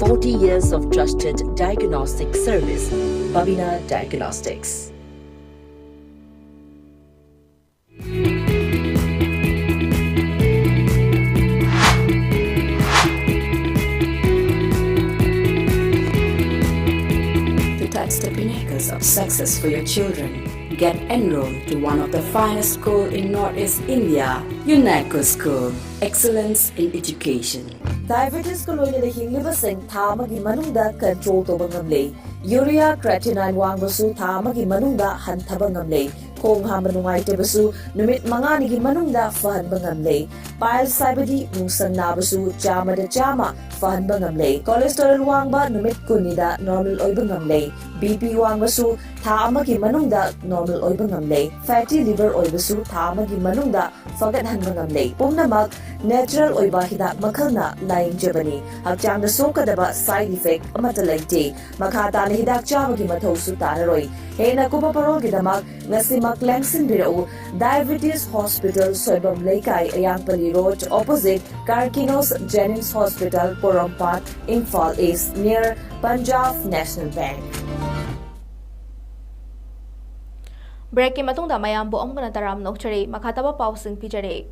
Forty years of trusted diagnostic service, Babina Diagnostics. It's the pinnacles of success for your children. Get enrolled to one of the finest school in Northeast India, UNACO School. Excellence in education. Diabetes ꯀ ꯂꯣꯏꯅꯅ ꯍꯤꯡꯂꯤꯕꯁꯤꯡ ꯊꯥ ꯑꯃꯒꯤ ꯃꯅꯨꯡꯗ control ꯇꯧꯕ ꯉꯝꯂꯦ꯫ Urea creatinine ꯋꯥꯡꯕꯁꯨ ꯊꯥ ꯑꯃꯒꯤ ꯃꯅꯨꯡꯗ ꯍꯟꯊꯕ ꯉꯝꯂꯦ꯫ ꯈꯣꯡ ꯍꯥꯝꯕ ꯅꯨꯡꯉꯥꯏꯇꯕꯁꯨ ꯅꯨꯃꯤꯠ ꯃꯉꯥꯅꯤꯒꯤ ꯃꯅꯨꯡꯗ ꯐꯍꯟꯕ ꯉꯝꯂꯦ꯫ Piles ꯍꯥꯏꯕꯗꯤ ꯅꯨꯡꯁꯪ ꯅꯥꯕꯁꯨ ꯆꯥꯝꯃꯗ ꯆꯥꯝꯃ ꯐꯍꯟꯕ ꯉꯝꯂꯦ꯫ Cholesterol ꯋꯥꯡꯕ ꯅꯨꯃꯤꯠ ꯀꯨꯟꯅꯤꯗ normal ꯑꯣꯏꯕ ꯉꯝꯂꯦ꯫ BP ꯋꯥꯡꯕꯁꯨ ꯊꯥ ꯑꯃꯒꯤ ꯃꯅꯨꯡꯗ normal ꯑꯣꯏꯕ ꯉꯝꯂꯦ꯫ Fatty liver ꯑꯣꯏꯕꯁꯨ ꯊꯥ ꯑꯃꯒꯤ ꯃꯅꯨꯡꯗ ꯐꯒꯠꯍꯟꯕ ꯉꯝꯂꯦ꯫ ꯄꯨꯝꯅꯃꯛ natural ꯑꯣꯏꯕ ꯍꯤꯗꯥꯛ ꯃꯈꯜꯅ ꯂꯥꯌꯦꯡꯖꯕꯅꯤ꯫ ꯍꯛꯆꯥꯡꯗ ꯁꯣꯛꯀꯗꯕ side effect ꯑꯃꯠꯇ ꯂꯩꯇꯦ꯫ ꯃꯈꯥ ꯇꯥꯅ ꯍꯤꯗꯥꯛ ꯆꯥꯕꯒꯤ ꯃꯊꯧꯁꯨ ꯇꯥꯔꯔꯣꯏ꯫ ꯍꯦꯟꯅ ꯀꯨꯞꯄ ꯄꯔꯣꯜꯒꯤꯗꯃꯛ ꯉꯁꯤꯃꯛ ꯂꯦꯡꯁꯤꯟꯕꯤꯔꯛꯎ꯫ Diabetes Hospital, ꯁꯣꯏꯕꯝ ꯂꯩꯀꯥꯏ, ꯑꯌꯥꯡꯄꯜꯂꯤ Road, opposite Karkinos Jennings Hospital, ꯄꯣꯔꯣꯝꯄꯥꯠ, Imphal East, near Punjab National Bank. Break ꯀꯤ ꯃꯇꯨꯡꯗ ꯃꯌꯥꯝꯕꯨ ꯑꯃꯨꯛ ꯍꯟꯅ ꯇꯔꯥꯝꯅ ꯑꯣꯛꯆꯔꯤ꯫ ꯃꯈꯥ ꯇꯥꯕ ꯄꯥꯎꯁꯤꯡ ꯄꯤꯖꯔꯤ꯫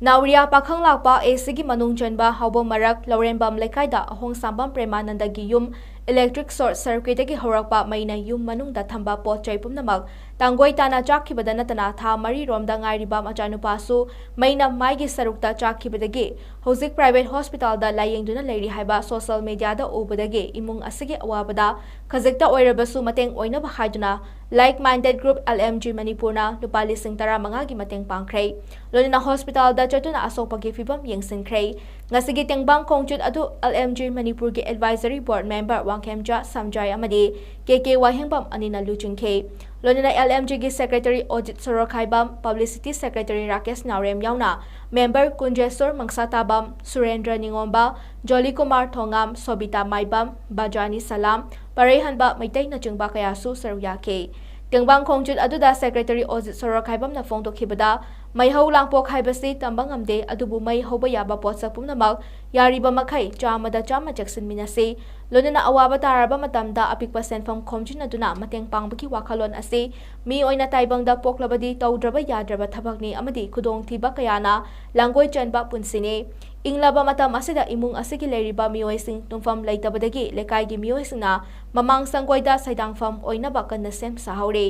ꯅꯥꯎꯔꯤꯌꯥ ꯄꯥꯈꯪ ꯂꯥꯛꯄ ꯑꯦ ꯁꯤꯒꯤ ꯃꯅꯨꯡ ꯆꯟꯕ ꯍꯥꯎꯕꯝ ꯃꯔꯛ ꯂꯧꯔꯦꯝꯕꯝ ꯂꯩꯀꯥꯏꯗ ꯑꯍꯣꯡ ꯁꯥꯝꯕꯝ ꯄ꯭ꯔꯦꯃꯥꯅꯟꯗꯒꯤ ꯌꯨꯝ electric short circuit ꯇꯒꯤ ꯍꯧꯔꯛꯄ ꯃꯩꯅ ꯌꯨꯝ ꯃꯅꯨꯡꯗ ꯊꯝꯕ ꯄꯣꯠ ꯆꯩ ꯄꯨꯝꯅꯃꯛ ꯇꯥꯡꯒꯣꯏ ꯇꯥꯅ ꯆꯥꯛꯈꯤꯕꯗ ꯅꯠꯇꯅ ꯊꯥ ꯃꯔꯤ ꯔꯣꯝꯗ ꯉꯥꯏꯔꯤꯕ ꯃꯆꯥꯅꯨꯄꯥꯁꯨ ꯃꯩꯅ ꯃꯥꯏꯒꯤ ꯁꯔꯨꯛꯇ ꯆꯥꯛꯈꯤꯕꯗꯒꯤ ꯍꯧꯖꯤꯛ private hospital ꯗ ꯂꯥꯌꯦꯡꯗꯨꯅ ꯂꯩꯔꯤ ꯍꯥꯏꯕ social media ꯗ ꯎꯕꯗꯒꯤ ꯏꯃꯨꯡ ꯑꯁꯤꯒꯤ ꯑꯋꯥꯕꯗ ꯈꯖꯤꯛꯇ ꯑꯣꯏꯔꯕꯁꯨ ꯃꯇꯦꯡ ꯑꯣꯏꯅꯕ ꯍꯥꯏꯗꯨꯅ Like Minded Group L M G ꯃꯅꯤꯄꯨꯔꯅ ꯂꯨꯄꯥ ꯂꯤꯁꯤꯡ ꯇꯔꯥꯃꯉꯥꯒꯤ ꯃꯇꯦꯡ ꯄꯥꯡꯈ꯭ꯔꯦ꯫ ꯂꯣꯏꯅꯅ hospital ꯗ ꯆꯠꯇꯨꯅ ꯑꯁꯣꯛꯄꯒꯤ ꯐꯤꯕꯝ ꯌꯦꯡꯁꯤꯟꯈ꯭ꯔꯦ꯫ ꯉꯁꯤꯒꯤ ꯇꯦꯡꯕꯥꯡ ꯈꯣꯡꯆꯠ ꯑꯗꯨ L M G ꯃꯅꯤꯄꯨꯔꯒꯤ advisory board member ꯋꯥꯡꯈꯦꯝꯆꯥ ꯁꯝꯖꯥꯏ ꯑꯃꯗꯤ K K ꯋꯥꯍꯦꯡꯕꯝ ꯑꯅꯤꯅ ꯂꯨꯆꯤꯡꯈꯤ꯫ ꯂꯣꯏꯅꯅ L M G ꯒꯤ secretary ꯑꯣꯖꯤꯠ ꯁꯣꯔꯣꯛꯈꯥꯏꯕꯝ, publicity secretary ꯔꯥꯀꯦꯁ ꯅꯥꯎꯔꯦꯝ ꯌꯥꯎꯅ member ꯀꯨꯟꯖꯦꯁꯣꯔ ꯃꯪꯁꯥꯇꯥꯕꯝ, ꯁꯨꯔꯦꯟꯗ꯭ꯔ ꯅꯤꯉꯣꯝꯕ, ꯖꯣꯂꯤ ꯀꯨꯃꯥꯔ ꯊꯣꯉꯥꯝ, ꯁꯣꯕꯤꯇꯥ ꯃꯥꯏꯕꯝ, ꯕꯖꯥꯅꯤ ꯁꯂꯥꯝ, ꯄꯔꯩꯍꯟꯕ ꯃꯩꯇꯩꯅꯆꯤꯡꯕ ꯀꯌꯥꯁꯨ ꯁꯔꯨꯛ ꯌꯥꯈꯤ꯫ ꯇꯦꯡꯕꯥꯡ ꯈꯣꯡꯆꯠ ꯑꯗꯨꯗ secretary ꯑꯣꯖꯤꯠ ꯁꯣꯔꯣꯛꯈꯥꯏꯕꯝꯅ ꯐꯣꯡꯗꯣꯛꯈꯤꯕꯗ, ꯃꯩꯍꯧ ꯂꯥꯡꯄꯣꯛ ꯍꯥꯏꯕꯁꯤ ꯇꯝꯕ ꯉꯝꯗꯦ, ꯑꯗꯨꯕꯨ ꯃꯩ ꯍꯧꯕ ꯌꯥꯕ ꯄꯣꯠꯁꯛ ꯄꯨꯝꯅꯃꯛ ꯌꯥꯔꯤꯕ ꯃꯈꯩ ꯆꯥꯝꯃꯗ ꯆꯥꯝꯃ ꯆꯦꯛꯁꯤꯟꯃꯤꯟꯅꯁꯤ꯫ ꯂꯣꯏꯅꯅ ꯑꯋꯥꯕ ꯇꯥꯔꯕ ꯃꯇꯝꯗ ꯑꯄꯤꯛꯄ ꯁꯦꯟꯐꯝ ꯈꯣꯝꯖꯤꯟꯅꯗꯨꯅ ꯃꯇꯦꯡ ꯄꯥꯡꯕꯒꯤ ꯋꯥꯈꯜꯂꯣꯟ ꯑꯁꯤ ꯃꯤ ꯑꯣꯏꯅ ꯇꯥꯏꯕꯪꯗ ꯄꯣꯛꯂꯕꯗꯤ ꯇꯧꯗ꯭ꯔꯕ ꯌꯥꯗ꯭ꯔꯕ ꯊꯕꯛꯅꯤ ꯑꯃꯗꯤ ꯈꯨꯗꯣꯡꯊꯤꯕ ꯀꯌꯥꯅ ꯂꯥꯡꯒꯣꯏ ꯆꯟꯕ ꯄꯨꯟꯁꯤꯅꯤ꯫ ꯏꯪꯂꯕ ꯃꯇꯝ ꯑꯁꯤꯗ ꯏꯃꯨꯡ ꯑꯁꯤꯒꯤ ꯂꯩꯔꯤꯕ ꯃꯤꯑꯣꯏꯁꯤꯡ ꯇꯨꯝꯐꯝ ꯂꯩꯇꯕꯗꯒꯤ ꯂꯩꯀꯥꯏꯒꯤ ꯃꯤꯑꯣꯏꯁꯤꯡꯅ ꯃꯃꯥꯡ ꯁꯪꯒꯣꯏꯗ ꯁꯩꯗꯥꯡꯐꯝ ꯑꯣꯏꯅꯕ ꯀꯟꯅ ꯁꯦꯝ ꯁꯥꯍꯧꯔꯤ꯫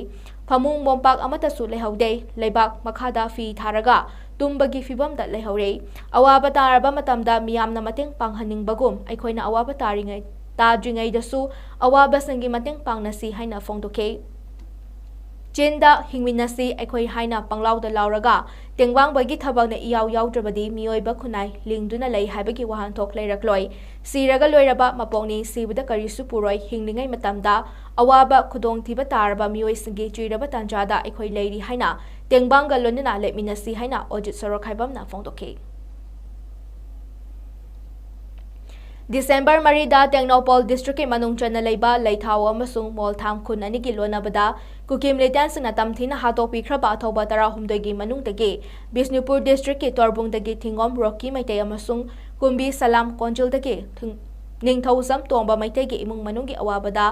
ꯐꯃꯨꯡ ꯃꯣꯝꯄꯥꯛ ꯑꯃꯠꯇꯁꯨ ꯂꯩꯍꯧꯗꯦ꯫ ꯂꯩꯕꯥꯛ ꯃꯈꯥꯗ ꯐꯤ ꯊꯥꯔꯒ ꯇꯨꯝꯕꯒꯤ ꯐꯤꯕꯝꯗ ꯂꯩꯍꯧꯔꯦ꯫ ꯑꯋꯥꯕ ꯇꯥꯔꯕ ꯃꯇꯝꯗ ꯃꯤꯌꯥꯝꯅ ꯃꯇꯦꯡ ꯄꯥꯡꯍꯟꯅꯤꯡꯕꯒꯨꯝ ꯑꯩꯈꯣꯏꯅ ꯑꯋꯥꯕ ꯇꯥꯔꯤꯉꯩ, ꯇꯥꯗ꯭ꯔꯤꯉꯩꯗꯁꯨ ꯑꯋꯥꯕꯁꯤꯡꯒꯤ ꯃꯇꯦꯡ ꯄꯥꯡꯅꯁꯤ ꯍꯥꯏꯅ ꯐꯣꯡꯗꯣꯛꯈꯤ꯫ "ꯆꯤꯟꯗ ꯍꯤꯡꯃꯤꯟꯅꯁꯤ ꯑꯩꯈꯣꯏ" ꯍꯥꯏꯅ ꯄꯪꯂꯥꯎꯗ ꯂꯥꯎꯔꯒ ꯇꯦꯡꯕꯥꯡꯕꯒꯤ ꯊꯕꯛꯅ ꯏꯌꯥꯎ ꯌꯥꯎꯗ꯭ꯔꯕꯗꯤ ꯃꯤꯑꯣꯏꯕ ꯈꯨꯟꯅꯥꯏ ꯂꯤꯡꯗꯨꯅ ꯂꯩ ꯍꯥꯏꯕꯒꯤ ꯋꯥꯍꯟꯊꯣꯛ ꯂꯩꯔꯛꯂꯣꯏ꯫ ꯁꯤꯔꯒ ꯂꯣꯏꯔꯕ ꯃꯄꯣꯛꯅꯤ, ꯁꯤꯕꯗ ꯀꯔꯤꯁꯨ ꯄꯨꯔꯣꯏ꯫ ꯍꯤꯡꯂꯤꯉꯩ ꯃꯇꯝꯗ ꯑꯋꯥꯕ ꯈꯨꯗꯣꯡꯊꯤꯕ ꯇꯥꯔꯕ ꯃꯤꯑꯣꯏꯁꯤꯡꯒꯤ ꯆꯤꯔꯕ ꯇꯥꯟꯖꯥꯗ ꯑꯩꯈꯣꯏ ꯂꯩꯔꯤ ꯍꯥꯏꯅ ꯇꯦꯡꯕꯥꯡꯒ ꯂꯣꯏꯅꯅ ꯂꯦꯞꯃꯤꯟꯅꯁꯤ ꯍꯥꯏꯅ ꯑꯣꯖꯤꯠ ꯁꯣꯔꯣꯛꯈꯥꯏꯕꯝꯅ ꯐꯣꯡꯗꯣꯛꯈꯤ꯫ ꯗꯤꯁꯦꯝꯕꯔ ꯃꯔꯤꯗ ꯇꯦꯡꯅꯧꯄꯜ ꯗꯤꯁꯇ꯭ꯔꯤꯛꯀꯤ ꯃꯅꯨꯡ ꯆꯟꯅ ꯂꯩꯕ ꯂꯩꯊꯥꯎ ꯑꯃꯁꯨꯡ ꯃꯣꯜꯊꯥꯡ ꯈꯨꯟ ꯑꯅꯤꯒꯤ ꯂꯣꯟꯅꯕꯗ ꯀꯨꯀꯤ ꯃꯤꯂꯤꯇꯦꯟꯁꯤꯡꯅ ꯇꯝꯊꯤꯅ ꯍꯥꯠꯇꯣꯛꯄꯤꯈ꯭ꯔꯕ ꯑꯊꯧꯕ ꯇꯔꯥꯍꯨꯝꯗꯣꯏꯒꯤ ꯃꯅꯨꯡꯗꯒꯤ ꯕꯤꯁꯅꯨꯄꯨꯔ ꯗꯤꯁꯇ꯭ꯔꯤꯛꯀꯤ ꯇꯣꯔꯕꯨꯡꯗꯒꯤ ꯊꯤꯡꯉꯣꯝ ꯔꯣꯛꯀꯤ ꯃꯩꯇꯩ ꯑꯃꯁꯨꯡ ꯀꯨꯝꯕꯤ ꯁꯂꯥꯝ ꯀꯣꯟꯖꯤꯜꯗꯒꯤ ꯊꯤꯡ-, ꯅꯤꯡꯊꯧꯖꯝ ꯇꯣꯝꯕ ꯃꯩꯇꯩꯒꯤ ꯏꯃꯨꯡ ꯃꯅꯨꯡꯒꯤ ꯑꯋꯥꯕꯗ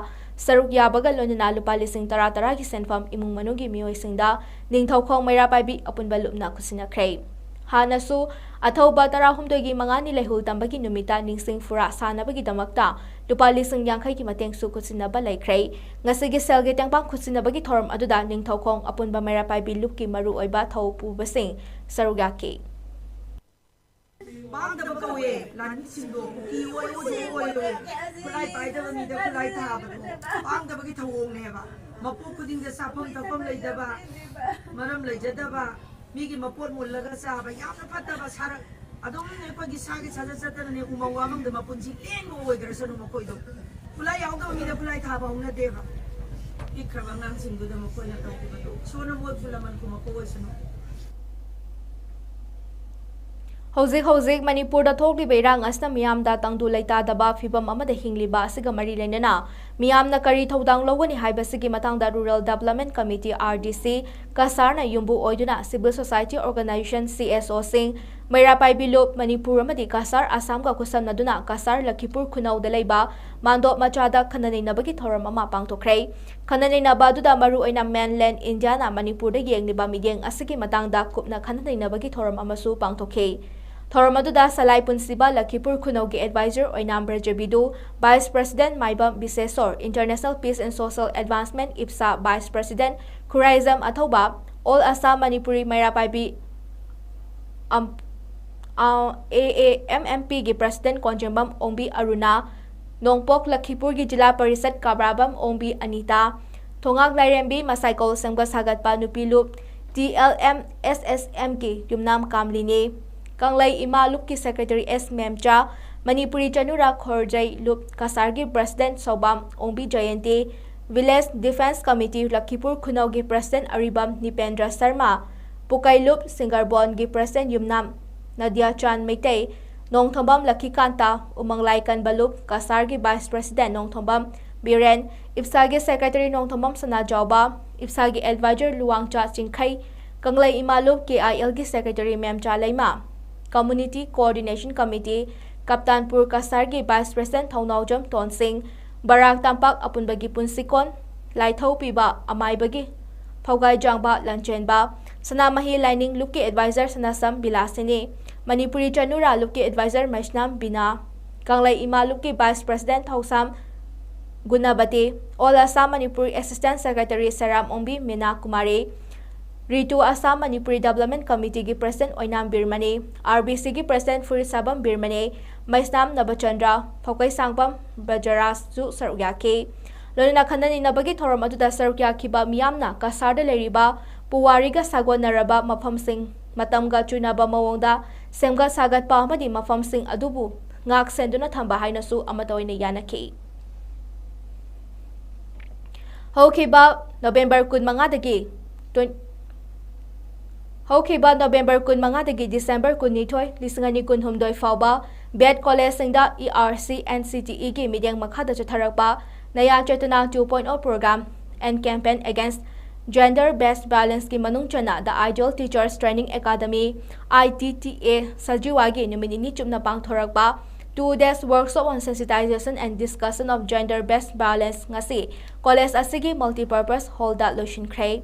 ꯁꯔꯨꯛ ꯌꯥꯕꯒ ꯂꯣꯏꯅꯅ ꯂꯨꯄꯥ ꯂꯤꯁꯤꯡ ꯇꯔꯥ ꯇꯔꯥꯒꯤ ꯁꯦꯟꯐꯝ ꯏꯃꯨꯡ ꯃꯅꯨꯡꯒꯤ ꯃꯤꯑꯣꯏꯁꯤꯡꯗ ꯅꯤꯡꯊꯧꯈꯣꯡ ꯃꯩꯔꯥ ꯄꯥꯏꯕꯤ ꯑꯄꯨꯟꯕ ꯂꯨꯞꯅ ꯈꯨꯠꯁꯤꯟꯅꯈ꯭ꯔꯦ꯫ ꯍꯥꯟꯅꯁꯨ ꯑꯊꯧꯕ ꯇꯔꯥꯍꯨꯝꯗꯣꯏꯒꯤ ꯃꯉꯥꯅꯤ ꯂꯩꯍꯨꯜ ꯇꯝꯕꯒꯤ ꯅꯨꯃꯤꯠꯇ ꯅꯤꯡꯁꯤꯡ ꯐꯨꯔꯥ ꯁꯥꯟꯅꯕꯒꯤꯗꯃꯛꯇ ꯂꯨꯄꯥ ꯂꯤꯁꯤꯡ ꯌꯥꯡꯈꯩꯒꯤ ꯃꯇꯦꯡꯁꯨ ꯈꯨꯠꯁꯤꯟꯅꯕ ꯂꯩꯈ꯭ꯔꯦ꯫ ꯉꯁꯤꯒꯤ ꯁꯦꯜꯒꯤ ꯇꯦꯡꯕꯥꯡ ꯈꯨꯠꯁꯤꯟꯅꯕꯒꯤ ꯊꯧꯔꯝ ꯑꯗꯨꯗ ꯅꯤꯡꯊꯧꯈꯣꯡ ꯑꯄꯨꯟꯕ ꯃꯩꯔꯥ ꯄꯥꯏꯕꯤ ꯂꯨꯞꯀꯤ ꯃꯔꯨꯑꯣꯏꯕ ꯊꯧ ꯄꯨꯕꯁꯤꯡ ꯁꯔꯨꯛ ꯌꯥꯈꯤ꯫ ꯄꯥꯡꯗꯕ ꯀꯧꯋꯦ꯫ ꯂꯥꯟꯃꯤꯁꯤꯡꯗꯣ ꯀꯨꯀꯤ ꯑꯣꯏꯔꯣ, ꯍꯨꯖꯨ ꯑꯣꯏꯔꯣ, ꯈꯨꯠꯂꯥꯏ ꯄꯥꯏꯗꯕ ꯃꯤꯗ ꯈꯨꯠꯂꯥꯏ ꯊꯥꯕꯗꯣ ꯄꯥꯡꯗꯕꯒꯤ ꯊꯧꯑꯣꯡꯅꯦꯕ꯫ ꯃꯄꯣꯛ ꯈꯨꯗꯤꯡꯗ ꯆꯥꯐꯝ ꯊꯛꯐꯝ ꯂꯩꯇꯕ, ꯃꯔꯝ ꯂꯩꯖꯗꯕ, ꯃꯤꯒꯤ ꯃꯄꯣꯠ ꯃꯨꯜꯂꯒ ꯆꯥꯕ, ꯌꯥꯝꯅ ꯐꯠꯇꯕ ꯁꯥꯔꯛ-, ꯑꯗꯨꯝ ꯑꯩꯈꯣꯏꯒꯤ ꯁꯥꯒꯤ ꯁꯥꯖꯠ ꯆꯠꯇꯅꯅꯦ ꯎꯃꯪ ꯋꯥꯃꯪꯗ ꯃꯄꯨꯟꯁꯤ ꯂꯦꯟꯕ ꯑꯣꯏꯈ꯭ꯔꯁꯅꯨ ꯃꯈꯣꯏꯗꯣ꯫ ꯈꯨꯠꯂꯥꯏ ꯌꯥꯎꯗꯕ ꯃꯤꯗ ꯈꯨꯠꯂꯥꯏ ꯊꯥꯕ ꯍꯧꯅꯗꯦꯕ꯫ ꯄꯤꯛꯈ꯭ꯔꯕ ꯑꯉꯥꯡꯁꯤꯡꯗꯨꯗ ꯃꯈꯣꯏꯅ ꯇꯧꯈꯤꯕꯗꯣ ꯏꯁꯣꯔꯅ ꯃꯣꯏꯕꯨ ꯂꯃꯟ ꯈꯨꯝꯃꯛꯄ ꯑꯣꯏꯁꯅꯨ꯫ ꯍꯧꯖꯤꯛ ꯍꯧꯖꯤꯛ ꯃꯅꯤꯄꯨꯔꯗ ꯊꯣꯛꯂꯤꯕ ꯏꯔꯥꯡ ꯑꯁꯤꯅ ꯃꯤꯌꯥꯝꯗ ꯇꯪꯗꯨ ꯂꯩꯇꯥꯗꯕ ꯐꯤꯕꯝ ꯑꯃꯗ ꯍꯤꯡꯂꯤꯕ ꯑꯁꯤꯒ ꯃꯔꯤ ꯂꯩꯅꯅ ꯃꯤꯌꯥꯝꯅ ꯀꯔꯤ ꯊꯧꯗꯥꯡ ꯂꯧꯒꯅꯤ ꯍꯥꯏꯕꯁꯤꯒꯤ ꯃꯇꯥꯡꯗ Rural Development Committee, R D C, ꯀꯁꯥꯔꯅ ꯌꯨꯝꯕꯨ ꯑꯣꯏꯗꯨꯅ civil society organization, C S O ꯁꯤꯡ, ꯃꯩꯔꯥ ꯄꯥꯏꯕꯤ ꯂꯨꯞ ꯃꯅꯤꯄꯨꯔ ꯑꯃꯗꯤ ꯀꯁꯥꯔ ꯑꯁꯥꯝꯒ ꯈꯨꯠꯁꯝꯅꯗꯨꯅ ꯀꯁꯥꯔ ꯂꯈꯤꯄꯨꯔ ꯈꯨꯅꯧꯗ ꯂꯩꯕ ꯃꯥꯟꯗꯣꯞ ꯃꯆꯥꯗ ꯈꯟꯅ ꯅꯩꯅꯕꯒꯤ ꯊꯧꯔꯝ ꯑꯃ ꯄꯥꯡꯊꯣꯛꯈ꯭ꯔꯦ꯫ ꯈꯟꯅ ꯅꯩꯅꯕ ꯑꯗꯨꯗ ꯃꯔꯨꯑꯣꯏꯅ Mainland Indiaꯅ ꯃꯅꯤꯄꯨꯔꯗ ꯌꯦꯡꯂꯤꯕ ꯃꯤꯠꯌꯦꯡ ꯑꯁꯤꯒꯤ ꯃꯇꯥꯡꯗ ꯀꯨꯞꯅ ꯈꯟꯅ ꯅꯩꯅꯕꯒꯤ ꯊꯧꯔꯝ ꯑꯃꯁꯨ ꯄꯥꯡꯊꯣꯛꯈꯤ꯫ ꯊꯧꯔꯝ ꯑꯗꯨꯗ ꯁꯂꯥꯏ ꯄꯨꯟꯁꯤꯕ ꯂꯈꯤꯄꯨꯔ ꯈꯨꯅꯧꯒꯤ advisor Oinam Brajabidhu, Vice President Maibam ꯕꯤꯁꯦꯁꯣꯔ, International Peace and Social Advancement, ꯏꯞꯁꯥ, Vice President Khuraijam ꯑꯊꯧꯕ, All Assam Manipuri ꯃꯩꯔꯥ ꯄꯥꯏꯕꯤ, ꯑꯝ-, ꯑ, A A M M P ꯒꯤ President ꯀꯣꯟꯖꯦꯝꯕꯝ ꯑꯣꯡꯕꯤ ꯑꯔꯨꯅꯥ, ꯅꯣꯡꯄꯣꯛ ꯂꯈꯤꯄꯨꯔꯒꯤ ꯖꯤꯂꯥ ꯄꯔꯤꯁꯠ ꯀꯥꯕ꯭ꯔꯥꯕꯝ ꯑꯣꯡꯕꯤ ꯑꯅꯤꯇꯥ, ꯊꯣꯉꯥꯛ ꯂꯥꯏꯔꯦꯝꯕꯤ ꯃꯁꯥꯏꯀꯧ ꯁꯦꯝꯒꯠ ꯁꯥꯒꯠꯄ ꯅꯨꯄꯤ ꯂꯨꯞ T L M S S M ꯒꯤ ꯌꯨꯝꯅꯥꯝ ꯀꯥꯝꯂꯤꯅꯤ, ꯀꯪꯂꯩ ꯏꯃꯥ ꯂꯨꯞꯀꯤ Secretary S ꯃꯦꯝꯆꯥ, ꯃꯅꯤꯄꯨꯔꯤ ꯆꯅꯨꯔꯥ ꯈꯣꯔꯖꯩ ꯂꯨꯞ ꯀꯁꯥꯔꯒꯤ President ꯁꯧꯕꯥꯝ ꯑꯣꯡꯕꯤ Jayanti, Village Defence Committee ꯂꯈꯤꯄꯨꯔ ꯈꯨꯅꯧꯒꯤ President ꯑꯔꯤꯕꯝ ꯅꯤꯄꯦꯟꯗ꯭ꯔ ꯁꯔꯃ, ꯄꯨꯀꯩ ꯂꯨꯞ ꯁꯤꯡꯒꯔꯕꯣꯟꯒꯤ President ꯌꯨꯝꯅꯥꯝ ꯅꯗꯤꯌꯥꯆꯥꯟ ꯃꯩꯇꯩ, ꯅꯣꯡꯊꯣꯝꯕꯝ ꯂꯈꯤꯀꯥꯟꯇ, ꯎꯃꯪꯂꯥꯏ ꯀꯟꯕ ꯂꯨꯞ ꯀꯁꯥꯔꯒꯤ Vice President Nongthombam Biren, ꯏꯞꯁꯥꯒꯤ Secretary Nongthombam ꯁꯅꯥꯖꯥꯎꯕ, ꯏꯞꯁꯥꯒꯤ Advisor ꯂꯨꯋꯥꯡꯆꯥ ꯆꯤꯡꯈꯩ, ꯀꯪꯂꯩ ꯏꯃꯥ ꯂꯨꯞ K I L ꯒꯤ Secretary ꯃꯦꯝꯆꯥ ꯂꯩꯃ, Community Coordination Committee, ꯀꯞꯇꯥꯟꯄꯨꯔ ꯀꯁꯥꯔꯒꯤ Vice President ꯊꯧꯅꯥꯎꯖꯝ ꯇꯣꯟꯁꯤꯡ, ꯕꯔꯥꯛ ꯇꯝꯄꯥꯛ ꯑꯄꯨꯟꯕꯒꯤ ꯄꯨꯟꯁꯤꯀꯣꯟ, ꯂꯥꯏꯊꯧ ꯄꯤꯕ ꯑꯃꯥꯏꯕꯒꯤ ꯐꯧꯒꯥꯏꯖꯥꯡꯕ ꯂꯟꯆꯦꯟꯕ, ꯁꯅꯥꯃꯍꯤ ꯂꯥꯏꯅꯤꯡ ꯂꯨꯞꯀꯤ Advisor ꯁꯅꯥꯁꯝ ꯕꯤꯂꯥꯁꯤꯅꯤ, ꯃꯅꯤꯄꯨꯔꯤ ꯆꯅꯨꯔꯥ ꯂꯨꯞꯀꯤ Advisor ꯃꯩꯁꯅꯥꯝ ꯕꯤꯅꯥ, ꯀꯪꯂꯩ ꯏꯃꯥ ꯂꯨꯞꯀꯤ Vice President ꯊꯧꯁꯥꯝ ꯒꯨꯅꯕꯇꯤ, All Assam Manipuri Assistant Secretary ꯁꯦꯔꯥꯝ ꯑꯣꯡꯕꯤ ꯃꯤꯅꯥ ꯀꯨꯃꯥꯔꯤ, ꯔꯤꯇꯨ Assam Manipuri Development Committee ꯒꯤ President ꯑꯣꯏꯅꯥꯝ ꯕꯤꯔꯃꯅꯤ, R B C ꯒꯤ President ꯐꯨꯔꯤꯠꯁꯥꯕꯝ ꯕꯤꯔꯃꯅꯤ, ꯃꯩꯁꯅꯥꯝ ꯅꯕꯆꯟꯗ꯭ꯔ, ꯐꯧꯀꯩ ꯁꯥꯡꯕꯝ ꯕ꯭ꯔꯖꯔꯥꯖꯁꯨ ꯁꯔꯨꯛ ꯌꯥꯈꯤ꯫ ꯂꯣꯏꯅꯅ ꯈꯟꯅ ꯅꯩꯅꯕꯒꯤ ꯊꯧꯔꯝ ꯑꯗꯨꯗ ꯁꯔꯨꯛ ꯌꯥꯈꯤꯕ ꯃꯤꯌꯥꯝꯅ ꯀꯁꯥꯔꯗ ꯂꯩꯔꯤꯕ ꯄꯨꯋꯥꯔꯤꯒ ꯁꯥꯒꯣꯟꯅꯔꯕ ꯃꯐꯝꯁꯤꯡ ꯃꯇꯝꯒ ꯆꯨꯅꯕ ꯃꯑꯣꯡꯗ ꯁꯦꯝꯒꯠ ꯁꯥꯒꯠꯄ ꯑꯃꯗꯤ ꯃꯐꯝꯁꯤꯡ ꯑꯗꯨꯕꯨ ꯉꯥꯛ ꯁꯦꯟꯗꯨꯅ ꯊꯝꯕ ꯍꯥꯏꯅꯁꯨ ꯑꯃꯠꯇ ꯑꯣꯏꯅ ꯌꯥꯅꯈꯤ꯫ ꯍꯧꯈꯤꯕ ꯅꯣꯕꯦꯝꯕꯔ ꯀꯨꯟꯃꯉꯥꯗꯒꯤ ꯇ꯭ꯋꯦꯟ-, ꯍꯧꯈꯤꯕ ꯅꯣꯕꯦꯝꯕꯔ ꯀꯨꯟꯃꯉꯥꯗꯒꯤ ꯗꯤꯁꯦꯝꯕꯔ ꯀꯨꯟꯅꯤꯊꯣꯏ, ꯂꯤꯁꯤꯡ ꯑꯅꯤ ꯀꯨꯟꯍꯨꯝꯗꯣꯏ ꯐꯥꯎꯕ B.Ed collegeꯁꯤꯡꯗ E R C and C T Eꯒꯤ ꯃꯤꯠꯌꯦꯡ ꯃꯈꯥꯗ ꯆꯠꯊꯔꯛꯄ Naya Chetana two point oh program and campaign against gender based violenceꯀꯤ ꯃꯅꯨꯡ ꯆꯟꯅ The Ideal Teachers Training Academy, I T T A, ꯁꯖꯤꯋꯥꯒꯤ ꯅꯨꯃꯤꯠ ꯅꯤꯅꯤ ꯆꯨꯞꯅ ꯄꯥꯡꯊꯣꯔꯛꯄ Two Days Workshop on Sensitization and Discussion of Gender Based Violence ꯉꯁꯤ college ꯑꯁꯤꯒꯤ Multipurpose Hallꯗ ꯂꯣꯏꯁꯤꯟꯈ꯭ꯔꯦ꯫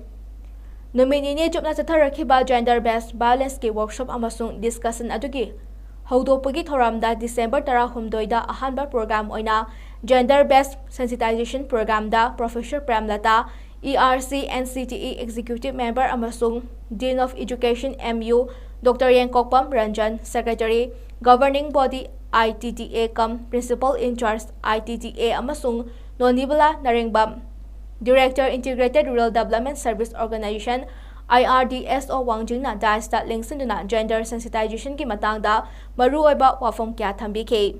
ꯅꯨꯃꯤꯠ ꯅꯤꯅꯤ ꯆꯨꯞꯅ ꯆꯠꯊꯔꯛꯈꯤꯕ Gender Based Violence ꯀꯤ workshop ꯑꯃꯁꯨꯡ discussion ꯑꯗꯨꯒꯤ ꯍꯧꯗꯣꯛꯄꯒꯤ ꯊꯧꯔꯝꯗ December ꯇꯔꯥꯍꯨꯝꯗꯣꯏꯗ ꯑꯍꯥꯟꯕ program ꯑꯣꯏꯅ Gender Based Sensitization Program ꯗ Professor ꯄ꯭ꯔꯦꯝꯂꯇꯥ, E R C N C T E Executive Member ꯑꯃꯁꯨꯡ Dean of Education M U, Doctor ꯌꯦꯡꯀꯣꯛꯄꯝ Ranjan, Secretary, Governing Body I T T A cum Principal in Charge I T T A ꯑꯃꯁꯨꯡ ꯅꯣꯅꯤꯕꯂꯥ ꯅꯔꯦꯡꯕꯝ, Director, Integrated Rural Development Service Organization, I R D S O ꯋꯥꯡꯖꯤꯡꯅ dais ꯇ ꯂꯦꯡꯁꯤꯟꯗꯨꯅ gender sensitization ꯒꯤ ꯃꯇꯥꯡꯗ ꯃꯔꯨꯑꯣꯏꯕ ꯋꯥꯐꯝ ꯀꯌꯥ ꯊꯝꯕꯤꯈꯤ꯫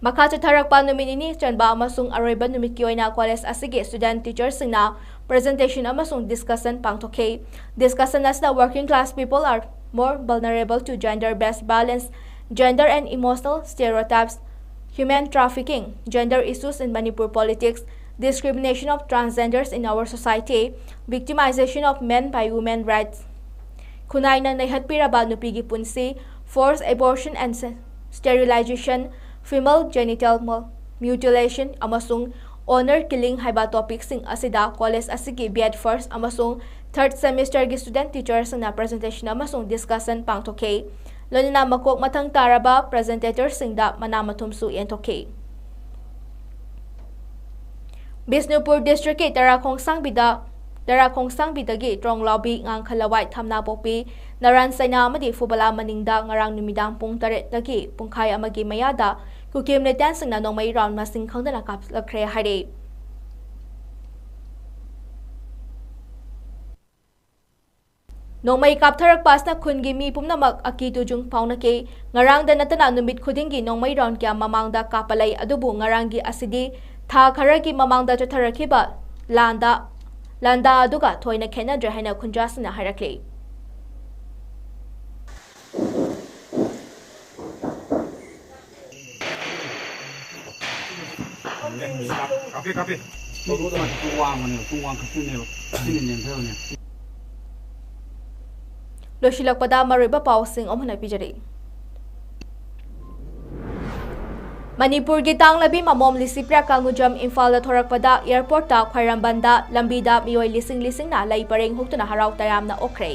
ꯃꯈꯥ ꯆꯠꯊꯔꯛꯄ ꯅꯨꯃꯤꯠ ꯅꯤꯅꯤ ꯆꯟꯕ ꯑꯃꯁꯨꯡ ꯑꯔꯣꯏꯕ ꯅꯨꯃꯤꯠꯀꯤ ꯑꯣꯏꯅ college ꯑꯁꯤꯒꯤ student teacher ꯁꯤꯡꯅ presentation ꯑꯃꯁꯨꯡ discussion ꯄꯥꯡꯊꯣꯛꯈꯤ꯫ Discussion ꯑꯁꯤꯗ working class people are more vulnerable to gender based violence, gender and emotional stereotypes, human trafficking, gender issues in Manipur politics, discrimination of transgenders in our society, victimization of men by women rights, ꯈꯨꯟꯅꯥꯏꯅ ꯅꯩꯍꯠꯄꯤꯔꯕ ꯅꯨꯄꯤꯒꯤ ꯄꯨꯟꯁꯤ, forced abortion and se-, sterilization, female genital mu-, mutilation ꯑꯃꯁꯨꯡ honor killing ꯍꯥꯏꯕ topic ꯁꯤꯡ ꯑꯁꯤꯗ college ꯑꯁꯤꯒꯤ B Ed first ꯑꯃꯁꯨꯡ third semester ꯒꯤ student teacher ꯁꯤꯡꯅ presentation ꯑꯃꯁꯨꯡ discussion ꯄꯥꯡꯊꯣꯛꯈꯤ꯫ ꯂꯣꯏꯅꯅ ꯃꯀꯣꯛ ꯃꯊꯪ ꯇꯥꯔꯕ presentator ꯁꯤꯡꯗ ꯃꯅꯥ ꯃꯊꯨꯝꯁꯨ ꯌꯦꯟꯊꯣꯛꯈꯤ꯫ ꯕꯤꯁꯅꯨꯄꯨꯔ district ꯀꯤ ꯇꯔꯥ ꯈꯣꯡꯁꯥꯡꯕꯤꯗ, ꯇꯔꯥ ꯈꯣꯡꯁꯥꯡꯕꯤꯗꯒꯤ ꯇ꯭ꯔꯣꯡꯂꯥꯎꯕꯤ, ꯉꯥꯡꯈꯂꯋꯥꯏ, ꯊꯝꯅꯥꯄꯣꯛꯄꯤ, ꯅꯔꯥꯟ ꯁꯩꯅꯥ ꯑꯃꯗꯤ ꯐꯨꯕꯂꯥ ꯃꯅꯤꯡꯗ ꯉꯔꯥꯡ ꯅꯨꯃꯤꯗꯥꯡ ꯄꯨꯡ ꯇꯔꯦꯠꯇꯒꯤ ꯄꯨꯡꯈꯥꯏ ꯑꯃꯒꯤ ꯃꯌꯥꯗ ꯀꯨꯀꯤ militant ꯁꯤꯡꯅ ꯅꯣꯡꯃꯩ round ꯃꯁꯤꯡ ꯈꯪꯗꯅ ꯀꯥꯞꯂꯛꯈ꯭ꯔꯦ ꯍꯥꯏꯔꯤ꯫ ꯅꯣꯡꯃꯩ ꯀꯥꯞꯊꯔꯛꯄ ꯑꯁꯤꯅ ꯈꯨꯟꯒꯤ ꯃꯤ ꯄꯨꯝꯅꯃꯛ ꯑꯀꯤ ꯇꯨꯖꯨꯡ ꯐꯥꯎꯅꯈꯤ꯫ ꯉꯔꯥꯡꯗ ꯅꯠꯇꯅ ꯅꯨꯃꯤꯠ ꯈꯨꯗꯤꯡꯒꯤ ꯅꯣꯡꯃꯩ round ꯀꯌꯥ ꯃꯃꯥꯡꯗ ꯀꯥꯞꯄ ꯂꯩ, ꯑꯗꯨꯕꯨ ꯉꯔꯥꯡꯒꯤ ꯑꯁꯤꯗꯤ ꯊꯥ ꯈꯔꯒꯤ ꯃꯃꯥꯡꯗ ꯆꯠꯊꯔꯛꯈꯤꯕ ꯂꯥꯟꯗ, ꯂꯥꯟꯗꯥ ꯑꯗꯨꯒ ꯊꯣꯏꯅ ꯈꯦꯠꯅꯗ꯭ꯔꯦ ꯍꯥꯏꯅ ꯈꯨꯟꯖꯥꯁꯤꯡꯅ ꯍꯥꯏꯔꯛꯂꯤ꯫ ꯀꯥꯞꯄꯦ, ꯀꯥꯞꯄꯦ꯫ ꯇꯨꯡ ꯋꯥꯡꯕꯅꯦꯕ, ꯇꯨꯡ ꯋꯥꯡꯈꯠꯇꯣꯏꯅꯦꯕ꯫ ꯁꯤꯅ ꯅꯦꯝꯊꯕꯅꯦ꯫ ꯂꯣꯏꯁꯤꯜꯂꯛꯄꯗ ꯃꯔꯨꯑꯣꯏꯕ ꯄꯥꯎꯁꯤꯡ ꯑꯃꯨꯛ ꯍꯟꯅ ꯄꯤꯖꯔꯤ꯫ ꯃꯅꯤꯄꯨꯔꯒꯤ ꯇꯥꯡꯂꯕꯤ ꯃꯃꯣꯝ ꯂꯤꯁꯤꯄ꯭ꯔꯤꯌꯥ ꯀꯪꯒꯨꯖꯝ ꯏꯝꯐꯥꯜꯗ ꯊꯣꯔꯛꯄꯗ ꯑꯦꯌꯔꯄꯣꯔꯠꯇ ꯈ꯭ꯋꯥꯏꯔꯝꯕꯟꯗ ꯂꯝꯕꯤꯗ ꯃꯤꯑꯣꯏ ꯂꯤꯁꯤꯡ ꯂꯤꯁꯤꯡꯅ ꯂꯩ ꯄꯔꯦꯡ ꯍꯨꯛꯇꯨꯅ ꯍꯔꯥꯎ ꯇꯌꯥꯝꯅ ꯑꯣꯛꯈ꯭ꯔꯦ꯫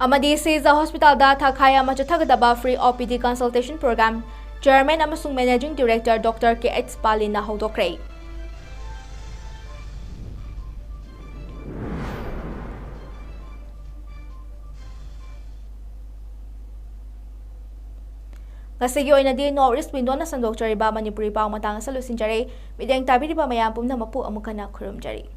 ꯑꯃꯗꯤ ꯁꯤꯖ ꯍꯣꯁꯄꯤꯇꯥꯜꯗ ꯊꯥꯈꯥꯏ ꯑꯃ ꯆꯠꯊꯒꯗꯕ free O P D consultation program chairman ꯑꯃꯁꯨꯡ managing director Doctor K H ꯄꯥꯂꯤꯅ ꯍꯧꯗꯣꯛꯈ꯭ꯔꯦ꯫ ꯉꯁꯤꯒꯤ ꯑꯣꯏꯅꯗꯤ North East Window ꯅ ꯁꯟꯗꯣꯛꯆꯔꯤꯕ ꯃꯅꯤꯄꯨꯔꯤ ꯄꯥꯎ ꯃꯇꯥꯡ ꯑꯁꯤ ꯂꯣꯏꯁꯤꯟꯖꯔꯦ꯫ ꯃꯤꯠꯌꯦꯡ ꯇꯥꯕꯤꯔꯤꯕ ꯃꯌꯥꯝ ꯄꯨꯝꯅꯃꯛꯄꯨ ꯑꯃꯨꯛ ꯍꯟꯅ ꯈꯨꯔꯨꯝꯖꯔꯤ꯫